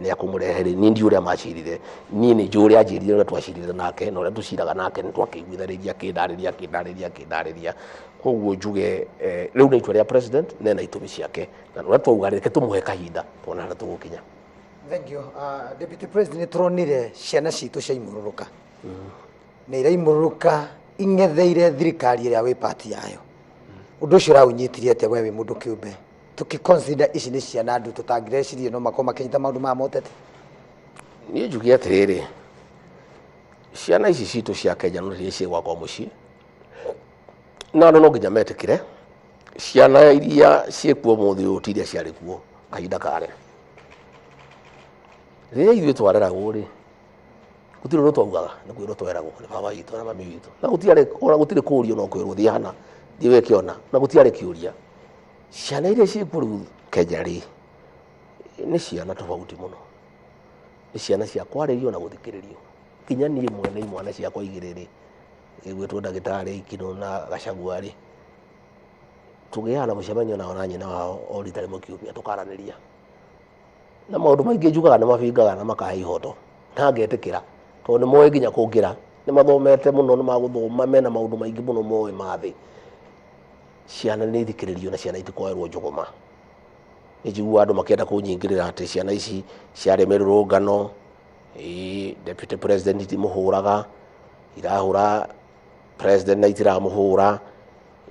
nĩ akũmũrehe rĩ, niĩ ndiũĩ ũrĩa macirire. Niĩ nĩ njũĩ ũrĩa anjĩrire, ũrĩa twacirire nake, na ũrĩa tũciraga nake, nĩ twakĩiguithanĩria, akĩndarĩria, akĩndarĩria, akĩndarĩria. Koguo njuge rĩu nĩ itua rĩa president, na ena itũmi ciake, na ũrĩa twauga reke tũmũhe kahinda tuone harĩa tũgũkinya. Thank you. Deputy President, nĩ tũronire ciana citũ ciaimũrũrũka, nĩ iraimũrũrũka ing'etheire thirikari ĩrĩa wĩ pati yayo. Ũndũ ũcio ũraũnyitirie atĩa we wĩ mũndũ kĩũmbe, tũkĩ-consider ici nĩ ciana andũ tũtangĩrecirie no makorwo makĩnyita maũndũ maya motete? Niĩ njuge atĩrĩrĩ, ciana ici citũ cia Kenya no rĩrĩa ciĩ gwakwa mũciĩ, na andũ no nginya metĩkĩre ciana iria ciĩkuo ũmũthĩ ũyũ ti iria ciarĩ kuo kahinda karĩa. Rĩrĩa ithuĩ twareragwo rĩ, gũtirĩ ũndũ twaugaga, nĩ kwĩrwo tweragwo nĩ baba witũ na mami witũ, na gũtiarĩ ona gũtirĩ kũũrio, no kwĩrwo thiĩ hana, thiĩ wĩke ũna, na gũtiarĩ kĩũria. Ciana iria ciĩkuo rĩu Kenya rĩ, nĩ ciana tofauti mũno, nĩ ciana cia kwarĩrio na gũthikĩrĩrio. Nginya niĩ mwene imwana ciakwa igĩrĩ rĩ, igwĩtwo ndagĩtarĩ Ikino na Gachagua rĩ, tũgĩaga na mũcemanio nao na nyina wao o rita rĩmwe kiumia, tũkaranĩria na maũndũ maingĩ. Njugaga nĩ mabingaga na makahe ihoto na ngetĩkĩra, tondũ nĩ moĩ nginya kũngĩra, nĩ mathomete mũno, nĩ magũthoma, mena maũndũ maingĩ mũno moĩ ma thĩ. Ciana nĩ ithikĩrĩrio na ciana itikoerwo njũgũma. Nĩ njiguaga andũ makĩenda kũnyingĩrĩra atĩ ciana ici ciarĩ mĩrũrũngano. Ĩĩ, deputy president itimuhũraga, irahũra president na itiramuhũra,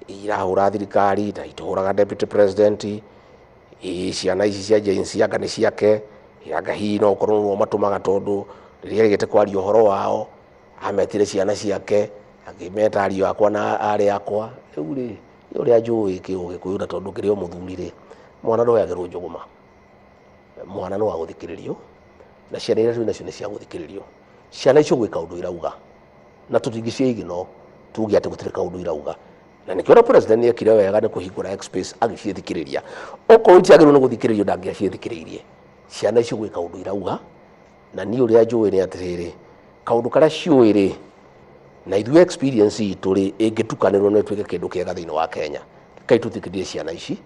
irahũra thirikari na itihũraga deputy president. Ĩĩ, ciana ici cia Gen Z anga nĩ ciake, anga hihi no ũkorwo nĩo matũmaga, tondũ rĩrĩa erĩgĩte kwaria ũhoro wao ametire ciana ciake, akĩmeta ariũ akwa na arĩ akwa. Rĩu rĩ, nĩ ũrĩa njũĩ kĩũgĩkũyũ, na tondũ kĩrĩ o mũthuri rĩ, mwana ndoyagĩrwo njũgũma, mwana nĩ wa gũthikĩrĩrio, na ciana iria twĩ nacio nĩ cia gũthikĩrĩrio. Ciana icio gwĩ kaũndũ irauga, na tũtingĩciigino tuge atĩ gũtirĩ kaũndũ irauga, na nĩkĩo na president nĩ ekire wega nĩ kũhingũra X space agĩciĩthikĩrĩria. Okorwo itiagĩrĩirwo nĩ gũthikĩrĩrio, ndangĩaciĩthikĩrĩirie. Ciana icio gwĩ kaũndũ irauga, na niĩ ũrĩa njũĩ nĩ atĩrĩrĩ, kaũndũ karĩa ciũĩ rĩ, na ithuĩ experience itũ rĩ, ĩngĩtukanĩrwo no ĩtuĩke kĩndũ kĩega thĩinĩ wa Kenya. Rekei tũthikĩrĩrie ciana ici,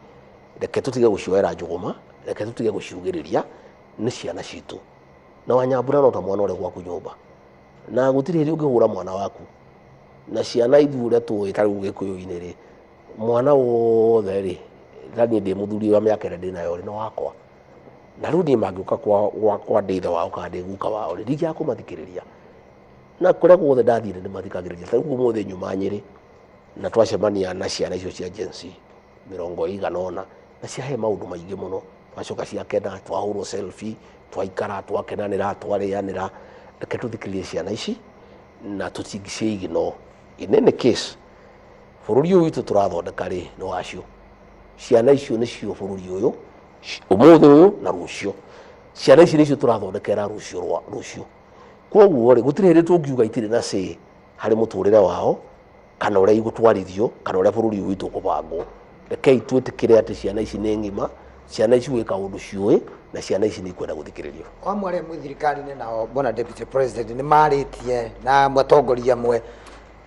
reke tũtige gũcioera njũgũma, reke tũtige gũciugĩrĩria, nĩ ciana citũ. Na Wanyambura no ta mwana ũrĩa gwaku nyũmba, na gũtirĩ hĩndĩ ũngĩhũra mwana waku. Na ciana ithuĩ ũrĩa tũĩ ta rĩu gĩkũyũ-inĩ rĩ, mwana wothe rĩ, ta niĩ ndĩ mũthuri wa mĩaka ĩrĩa ndĩnayo rĩ, nĩ wakwa. Na rĩu niĩ mangĩũka gwakwa ndĩ ithe wao kana ndĩ guka wao rĩ, ndingĩaga kũmathikĩrĩria. Na kũrĩa guothe ndathire nĩ mathikagĩrĩria. Ta rĩu ũmũthĩ nyuma Nyĩrĩ, na twacemania na ciana icio cia Gen Z 80, na ciahe maũndũ maingĩ mũno. Twacoka ciakena, twahũrwo selfie, twaikara, twakenanĩra, twarĩanĩra. Reke tũthikĩrĩrie ciana ici na tũtingĩciigino. In any case, bũrũri ũyũ witũ tũrathondeka rĩ, nĩ wacio. Ciana icio nĩcio bũrũri ũyũ ũmũthĩ ũyũ na rũciũ. Ciana ici nĩcio tũrathondekera rũciũ rwa rũciũ. Koguo rĩ, gũtirĩ hĩndĩ tũngiuga itirĩ na say harĩ mũtũrĩre wao, kana ũrĩa igũtwarithio, kana ũrĩa bũrũri ũyũ witũ ũkũbangwo. Rekei twĩtĩkĩre atĩ ciana ici nĩ ng'ima, ciana ici gwĩ kaũndũ ciũĩ, na ciana ici nĩ ikwenda gũthikĩrĩrio. Amwe arĩa mwĩ thirikari-inĩ nao, bwana deputy president, nĩ marĩtie na matongoria amwe,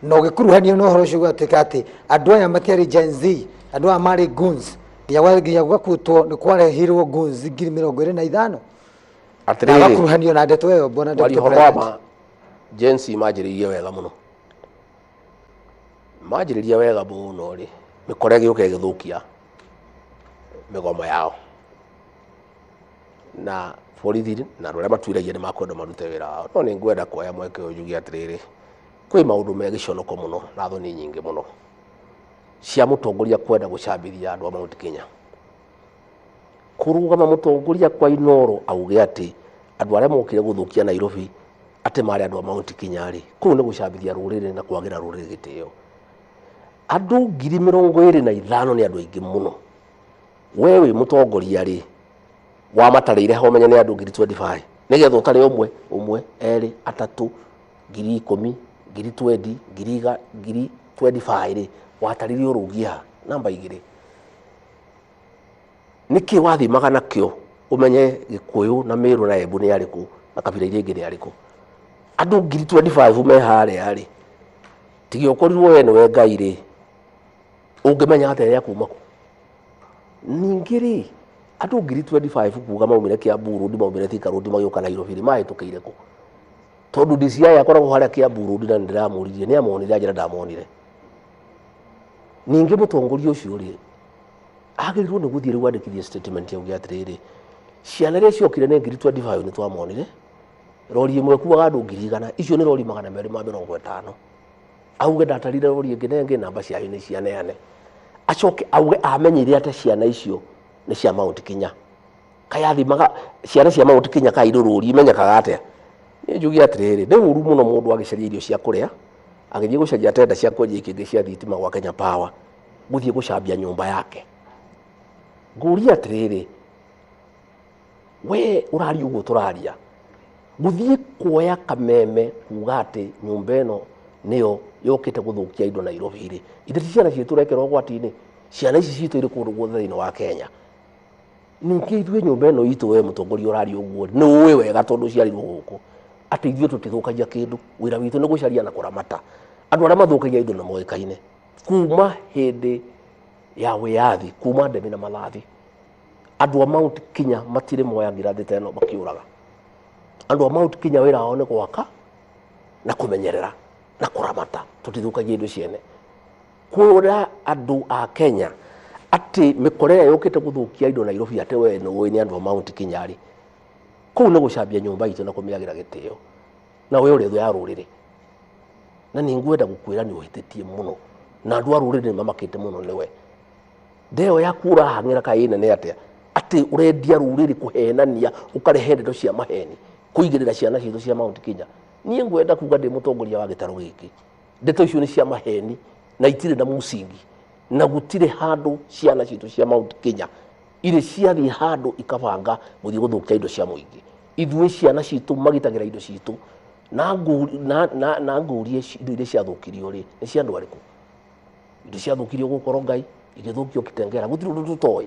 na ũgĩkuruhanio na ũhoro ũcio gũgatuĩka atĩ andũ aya matiarĩ Gen Z, andũ aya marĩ goons, nginya gũgakutwo nĩ kwarehirwo goons 25,000 na Atĩrĩrĩ, gakuruhanio na ndeto ĩyo, bwana kwaria deputy ũhoro wa president. ma, Gen Z manjĩrĩirie wega mũno, manjĩrĩria wega mũno rĩ, mĩkora ĩgĩũka ĩgĩthũkia mĩgomo yao, na borithi na andũ arĩa matuĩragia nĩ makwenda marute wĩra wao. No nĩ ngwenda kuoya mweke ũyũ njuge atĩrĩrĩ, kwĩ maũndũ me gĩconoko mũno na thoni nyingĩ mũno cia mũtongoria kwenda gũcambithia andũ a Mount Kenya. Kũrũgama mũtongoria kwa Inoro auge atĩ andũ arĩa mokire gũthũkia Nairobi atĩ marĩ andũ a Mount Kenya rĩ, kũu nĩ gũcambithia rũrĩrĩ na kwagĩra rũrĩrĩ gĩtĩo. Andũ 25,000 nĩ andũ aingĩ mũno. We wĩ mũtongoria rĩ, wamatarĩire ho ũmenye nĩ andũ 25,000, nĩgetha ũtare ũmwe ũmwe, erĩ, atatũ, 10,000, 20,000, 25,000 rĩ, watarire ũrũgie ha? Namba igĩrĩ, nĩkĩ wathimaga nakĩo ũmenye Gĩkũyũ na Mĩrũ na Embu nĩ arĩkũ, na kabira iria ingĩ nĩ arĩkũ? Andũ 25,000 me harĩa rĩ, tiga ũkorirwo we nĩwe Ngai rĩ, ũngĩmenya atĩa ya kuma kũ? Ningĩ rĩ, andũ 25,000 kuga maumire Kiambu Road, maumire Thika Road, magĩũka Nairobi rĩ, mahĩtũkĩire kũ? Tondũ DCI akoragwo harĩa Kiambu Road, na nĩndĩramũririe nĩ amonire, anjĩra ndamonire. Ningĩ mũtongoria ũcio rĩ, agĩrĩirwo nĩ gũthiĩ rĩu andĩkithie statement auge atĩrĩrĩ, ciana iria ciokire nĩ 25,000, nĩ twamonire. Rori ĩmwe ĩkuaga andũ 100,000, icio nĩ rori 250. Auge ndatarire rori ĩngĩ na ĩngĩ, namba ciayo nĩ cianeane. Acoke auge amenyire atĩ ciana icio nĩ cia Mount Kenya. Kaĩ athimaga ciana cia Mount Kenya kaĩ irĩ rũri imenyekaga atĩa? Niĩ njuge atĩrĩrĩ, nĩ ũru mũno mũndũ agĩcaria irio cia kũrĩa, agĩthiĩ gũcaria tenda cia kwendia ikĩngĩ cia thitima gwa Kenya Power, gũthiĩ gũcambia nyũmba yake. Ngũria atĩrĩrĩ, we ũraria ũguo tũraria, gũthiĩ kuoya kameme kuga atĩ nyũmba ĩno nĩyo yũkĩte gũthũkia indo Nairobi rĩ, ithe ti ciana citũ ũrekĩra ũgwati-inĩ? Ciana ici citũ irĩ kũndũ guothe thĩinĩ wa Kenya. Ningĩ ithuĩ nyũmba ĩno itũ, we mũtongoria ũraria ũguo, nĩ ũĩ wega tondũ ũciarirwo gũkũ atĩ ithuĩ tũtithũkagia kĩndũ. Wĩra witũ nĩ gũcaria na kũramata. Andũ arĩa mathũkagia indo nĩ moĩkaine kuma hĩndĩ ya wĩyathi, kuma ndemi na mathathi. Andũ a Mount Kenya matirĩ moya ngirathi ta ĩno makĩũraga. Andũ a Mount Kenya wĩra wao nĩ gwaka na kũmenyerera na kũramata, tũtithũkagia indo ciene. Kwĩra andũ a Kenya atĩ mĩkora ĩrĩa yũkĩte gũthũkia indo Nairobi atĩ we nĩ ũĩ nĩ andũ a Mount Kenya rĩ, Kũu nĩ gũcambia nyũmba itũ na kũmĩagĩra gĩtĩo. Na we ũrĩ thũ ya rũrĩrĩ. Na nĩ ngwenda gũkwĩra nĩ ũhĩtĩtie mũno. Na andũ a rũrĩrĩ nĩ mamakĩte mũno nĩwe. Ndeo yaku ũrahang'ĩra kaĩ ĩ nene atĩa? Atĩ ũrendia rũrĩrĩ kũhenania, ũkarehe ndeto cia maheni, kũigĩrĩra ciana citũ cia Mount Kenya. Niĩ ngwenda kuga ndĩ mũtongoria wa gĩtarũ gĩkĩ, ndeto icio nĩ cia maheni na itirĩ na mũcingi, na gũtirĩ handũ ciana citũ cia Mount Kenya irĩ ciathiĩ handũ ikabanga gũthiĩ gũthũkia indo cia mũingĩ. Ithuĩ ciana citũ magitagĩra indo citũ, na ngũrie indo iria ciathũkirio rĩ, nĩ cia andũ arĩkũ? Indo ciathũkirio gũkũ Rongai, igĩthũkio Kitengela, gũtirĩ ũndũ tũtoĩ.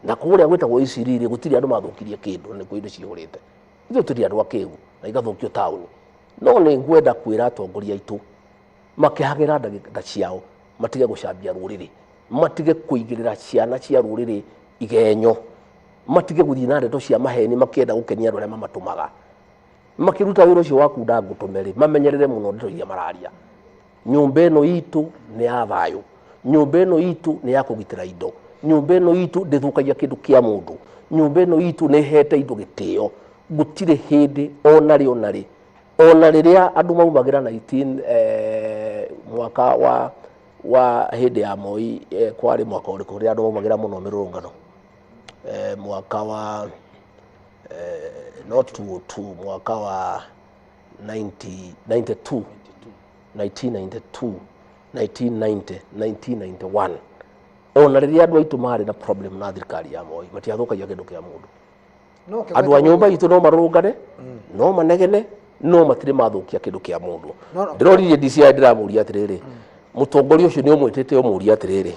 Na kũrĩa gwĩtagwo Isiriri gũtirĩ andũ mathũkirie kĩndũ, na nĩkuo indo cihũrĩte. Ithuĩ tũrĩ andũ akĩgu na igathũkio taũni. No nĩ ngwenda kwĩra atongoria aitũ makĩhagĩra ndagĩka ciao matige gũcambia rũrĩrĩ, matige kũigĩrĩra ciana cia rũrĩrĩ igenyo, matige gũthiĩ na ndeto cia maheni makĩenda gũkenia andũ arĩa mamatũmaga. Makĩruta wĩra ũcio wa kunda ngũtũme rĩ, mamenyerere mũno ndeto iria mararia. Nyũmba ĩno itũ nĩ ya thayũ, nyũmba ĩno itũ nĩ ya kũgitĩra indo, nyũmba ĩno itũ ndĩthũkagia kĩndũ kĩa mũndũ, nyũmba ĩno itũ nĩ ĩhete indo gĩtĩo. Gũtirĩ hĩndĩ ona rĩ ona rĩ, ona rĩrĩa andũ maumagĩra 19 mwaka wa hĩndĩ ya Moi, kwarĩ mwaka ũrĩkũ rĩrĩa andũ maumagĩra mũno mĩrũrũngano, mwaka wa not 202, mwaka wa 92, 1992, 1990, 1991. Ona rĩrĩa andũ aitũ marĩ na problem na thirikari ya Moi, matiathũkagia kĩndũ kĩa mũndũ. Andũ a nyũmba itũ no marũrũngane, no manegene, no matirĩ mathũkia kĩndũ kĩa mũndũ. Ndĩroririe DCI ndĩramũria atĩrĩrĩ, mũtongoria ũcio nĩ ũmwĩtĩte ũmũrie atĩrĩrĩ,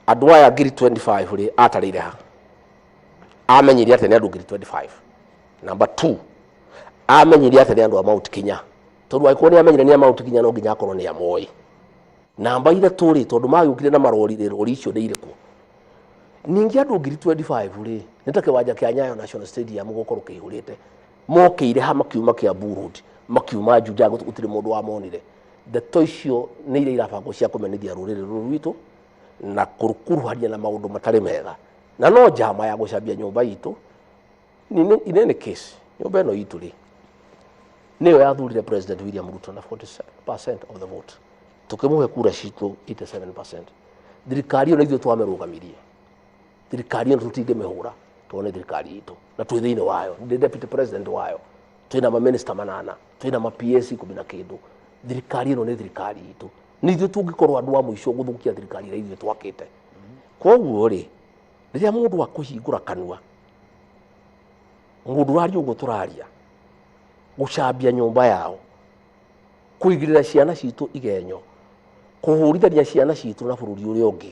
andũ aya ngiri 25 rĩ, atarĩire ha? Amenyire atĩa nĩ andũ ngiri 25? Number 2, amenyire atĩa nĩ andũ a Mount Kenya? Tondũ angĩkorwo nĩ amenyire nĩ a Mount Kenya no nginya akorwo nĩ amoĩ. Namba 3 rĩ, tondũ magĩũkire na marori rĩ, rori icio nĩ irĩkũ? Ningĩ andũ ngiri 25 rĩ, nĩ ta kĩwanja kĩa Nyayo National Stadium gũkorwo kĩihũrĩte. Mokĩire ha makiuma Kiambu Road, makiuma Juja, gũtirĩ mũndũ wamonire. Ndeto icio nĩ iria irabangwo cia kũmenithia rũrĩrĩ rũrũ rwitũ na kũrukuruhania na maũndũ matarĩ mega. Na no njama ya gũcambia nyũmba itũ. In any case, nyũmba ĩno itũ rĩ, nĩyo yathurire President William Ruto na 47% of the vote. Tũkĩmũhe kura citũ 87%. Thirikari ĩyo na ithuĩ twamĩrũgamirie. Thirikari ĩno tũtingĩmĩhũra tondũ nĩ thirikari itũ na twĩ thĩinĩ wayo. Ndĩ deputy president wayo. Twĩna ma minister manana, twĩna ma PS ikũmi na kĩndũ. Thirikari ĩno nĩ thirikari itũ. Nĩ ithuĩ tũngĩkorwo andũ a mũico gũthũkia thirikari ĩrĩa ithuĩ twakĩte. Koguo rĩ, rĩrĩa mũndũ akũhingũra kanua, mũndũ ũraria ũguo tũraria, gũcambia nyũmba yao, kũigĩrĩra ciana citũ igenyo, kũhũrithania ciana citũ na bũrũri ũrĩa ũngĩ,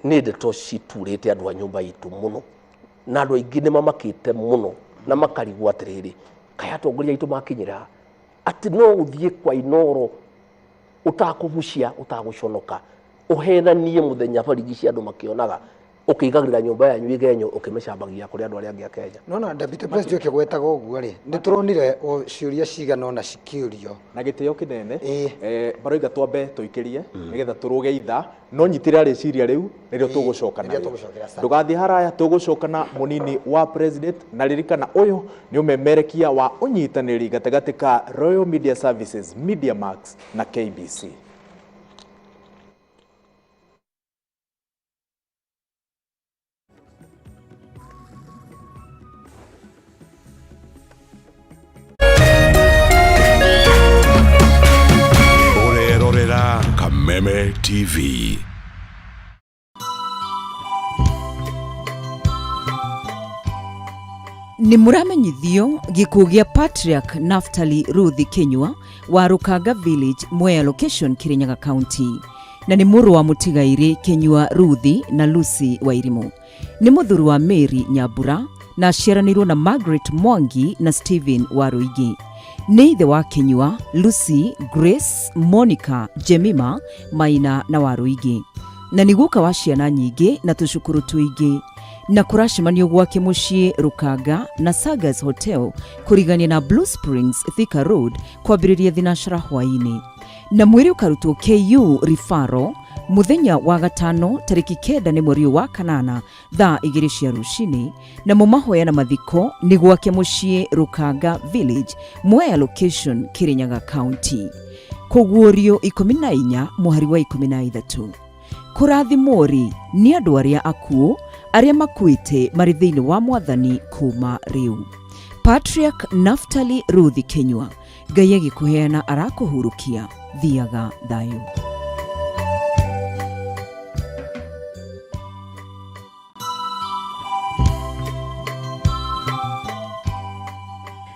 nĩ ndeto citurĩte andũ a nyũmba itũ mũno. Na andũ aingĩ nĩ mamakĩte mũno na makarigwo atĩrĩrĩ, kaĩ atongoria aitũ makinyĩra atĩ no ũthiĩ kwa Inooro ũtakũbucia, ũtagũconoka, ũhenanie mũthenya barigi cia andũ makĩonaga, ũkĩigagĩrĩra nyũmba yanyu igenyo, ũkĩmĩcambagia kũrĩ andũ arĩa angĩ a Kenya. No na Deputy President ũkĩgwetaga ũguo rĩ, nĩ tũronire ciũria cigana ũna cikĩũrio. Na gĩtĩo kĩnene, baroiga twambe tũikĩrie nĩgetha tũrũge ithaa, no nyitĩrĩra rĩciria rĩu nĩrĩo tũgũcoka Nĩrĩo narĩo. tũgũcokera, asante. Ndũgathiĩ haraya, tũgũcoka na mũnini wa president, na ririkana ũyũ nĩ ũmemerekia wa ũnyitanĩri gatagatĩ ka Royal Media Services, Media Max na KBC. Ũrerorera Kameme TV. Nĩ mũramenyithio gĩkuũ gĩa Patriarch Naftali Ruthi Kinyua wa Rukanga Village, Mwea Location, Kirinyaga County, na nĩ mũrũ wa mũtigairĩ Kinyua Ruthi na Lucy Wairimu. Nĩ mũthuri wa Mary Nyambura na aciaranĩirwo na Margaret Mwangi na Stephen Waruigi. Nĩ ithe wa Kinyua, Lucy, Grace, Monica, Jemima, Maina na Waruigi. Na nĩ guka wa ciana nyingĩ na tũcukuru tũingĩ. Na kũracemanio gwake mũciĩ Rukanga na Sagas Hotel kũrigania na Blue Springs Thika Road kwambĩrĩria thinacara hwaĩ-inĩ. Na mwĩrĩ ũkarutwo KU Referral Mũthenya wa gatano tarĩki 9 nĩ mweri ũyũ wa kanana thaa 2 cia rũcinĩ, namo mahoya na mathiko nĩ gwake mũciĩ Rũkanga Village, Mwea Location, Kirinyaga County. Kũguũrio 14 mũhari wa 13. Kũrathimwo-rĩ, nĩ andũ arĩa akuũ, arĩa makuĩte marĩ thĩinĩ wa Mwathani kuuma rĩu. Patriarch Naftali Ruthi Kinyua, Ngai agĩkũheana arakũhurũkia, thiaga thayũ.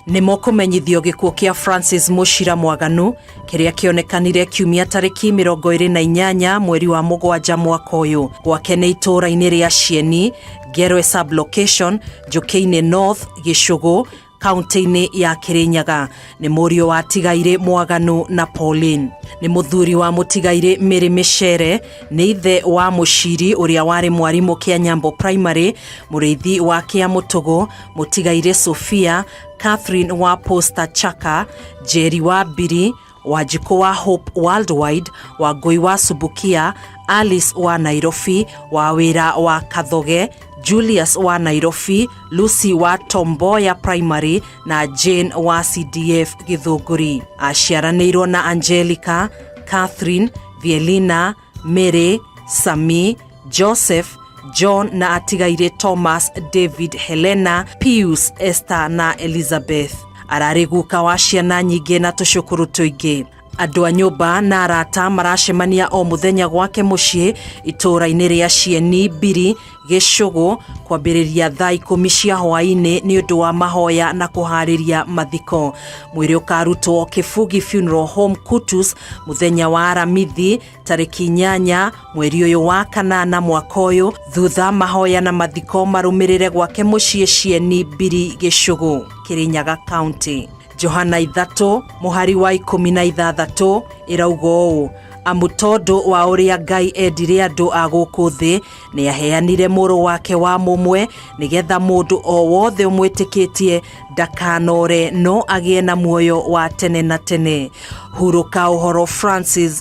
Nĩ mokũmenyithio gĩkuũ kĩa Francis Mũcira Mwaganu kĩrĩa kĩonekanire kiumia tarĩki 28 mweri wa mũgwanja mwaka ũyũ. Gwake nĩ itũũra-inĩ rĩa Cieni, Ngerwe sub-location, Njũkĩ-inĩ North, Gĩcũgũ, kaunti-inĩ ya Kirinyaga. Nĩ mũriũ wa Tigairĩ Mwaganu na Pauline. Nĩ mũthuri wa mũtigairĩ Mary Mĩcere, nĩ ithe wa Mũciri ũrĩa warĩ mwarimũ Kĩanyambo Primary, mũrĩithi wa Kĩamũtũgũ, mũtigairĩ Sophia, Catherine wa Posta Chaka, Njeri wa Mbiri, Wanjikũ wa Hope Worldwide, Wangũi wa Subukia, Alice wa Nairobi, wa wĩra wa Kathoge, Julius wa Nairobi, Lucy wa Tomboya Primary na Jane wa CDF Githũngũri. Aciaranĩirwo na Angelica, Catherine, Vielina, Mary, Sami, Joseph, John na atigairĩ Thomas, David, Helena, Pius, Esther na Elizabeth. Ararĩ guka wa ciana nyingĩ na tũcũkũrũ tũingĩ. Andũ a nyũmba na arata maracemania o mũthenya gwake mũciĩ itũũra-inĩ rĩa Cieni Mbiri, Gĩcũgũ, kwambĩrĩria thaa 10 cia hwaĩ-inĩ nĩ ũndũ wa mahoya na kũharĩria mathiko. Mwĩrĩ ũkarutwo Kĩbugi Funeral Home Kutus mũthenya wa Aramithi tarĩki 8 mweri ũyũ wa kanana mwaka ũyũ, thutha mahoya na mathiko marũmĩrĩre gwake mũciĩ Cieni Mbiri, Gĩcũgũ, Kĩrĩnyaga County. Johana 3 mũhari wa 16 ĩrauga ũũ: amu tondũ wa ũrĩa Ngai endire andũ a gũkũ thĩ, nĩ aheanire mũrũ wake wa mũmwe, nĩgetha mũndũ o wothe ũmwĩtĩkĩtie ndakanore no agĩe na muoyo wa tene na tene. Hurũka ũhoro Francis.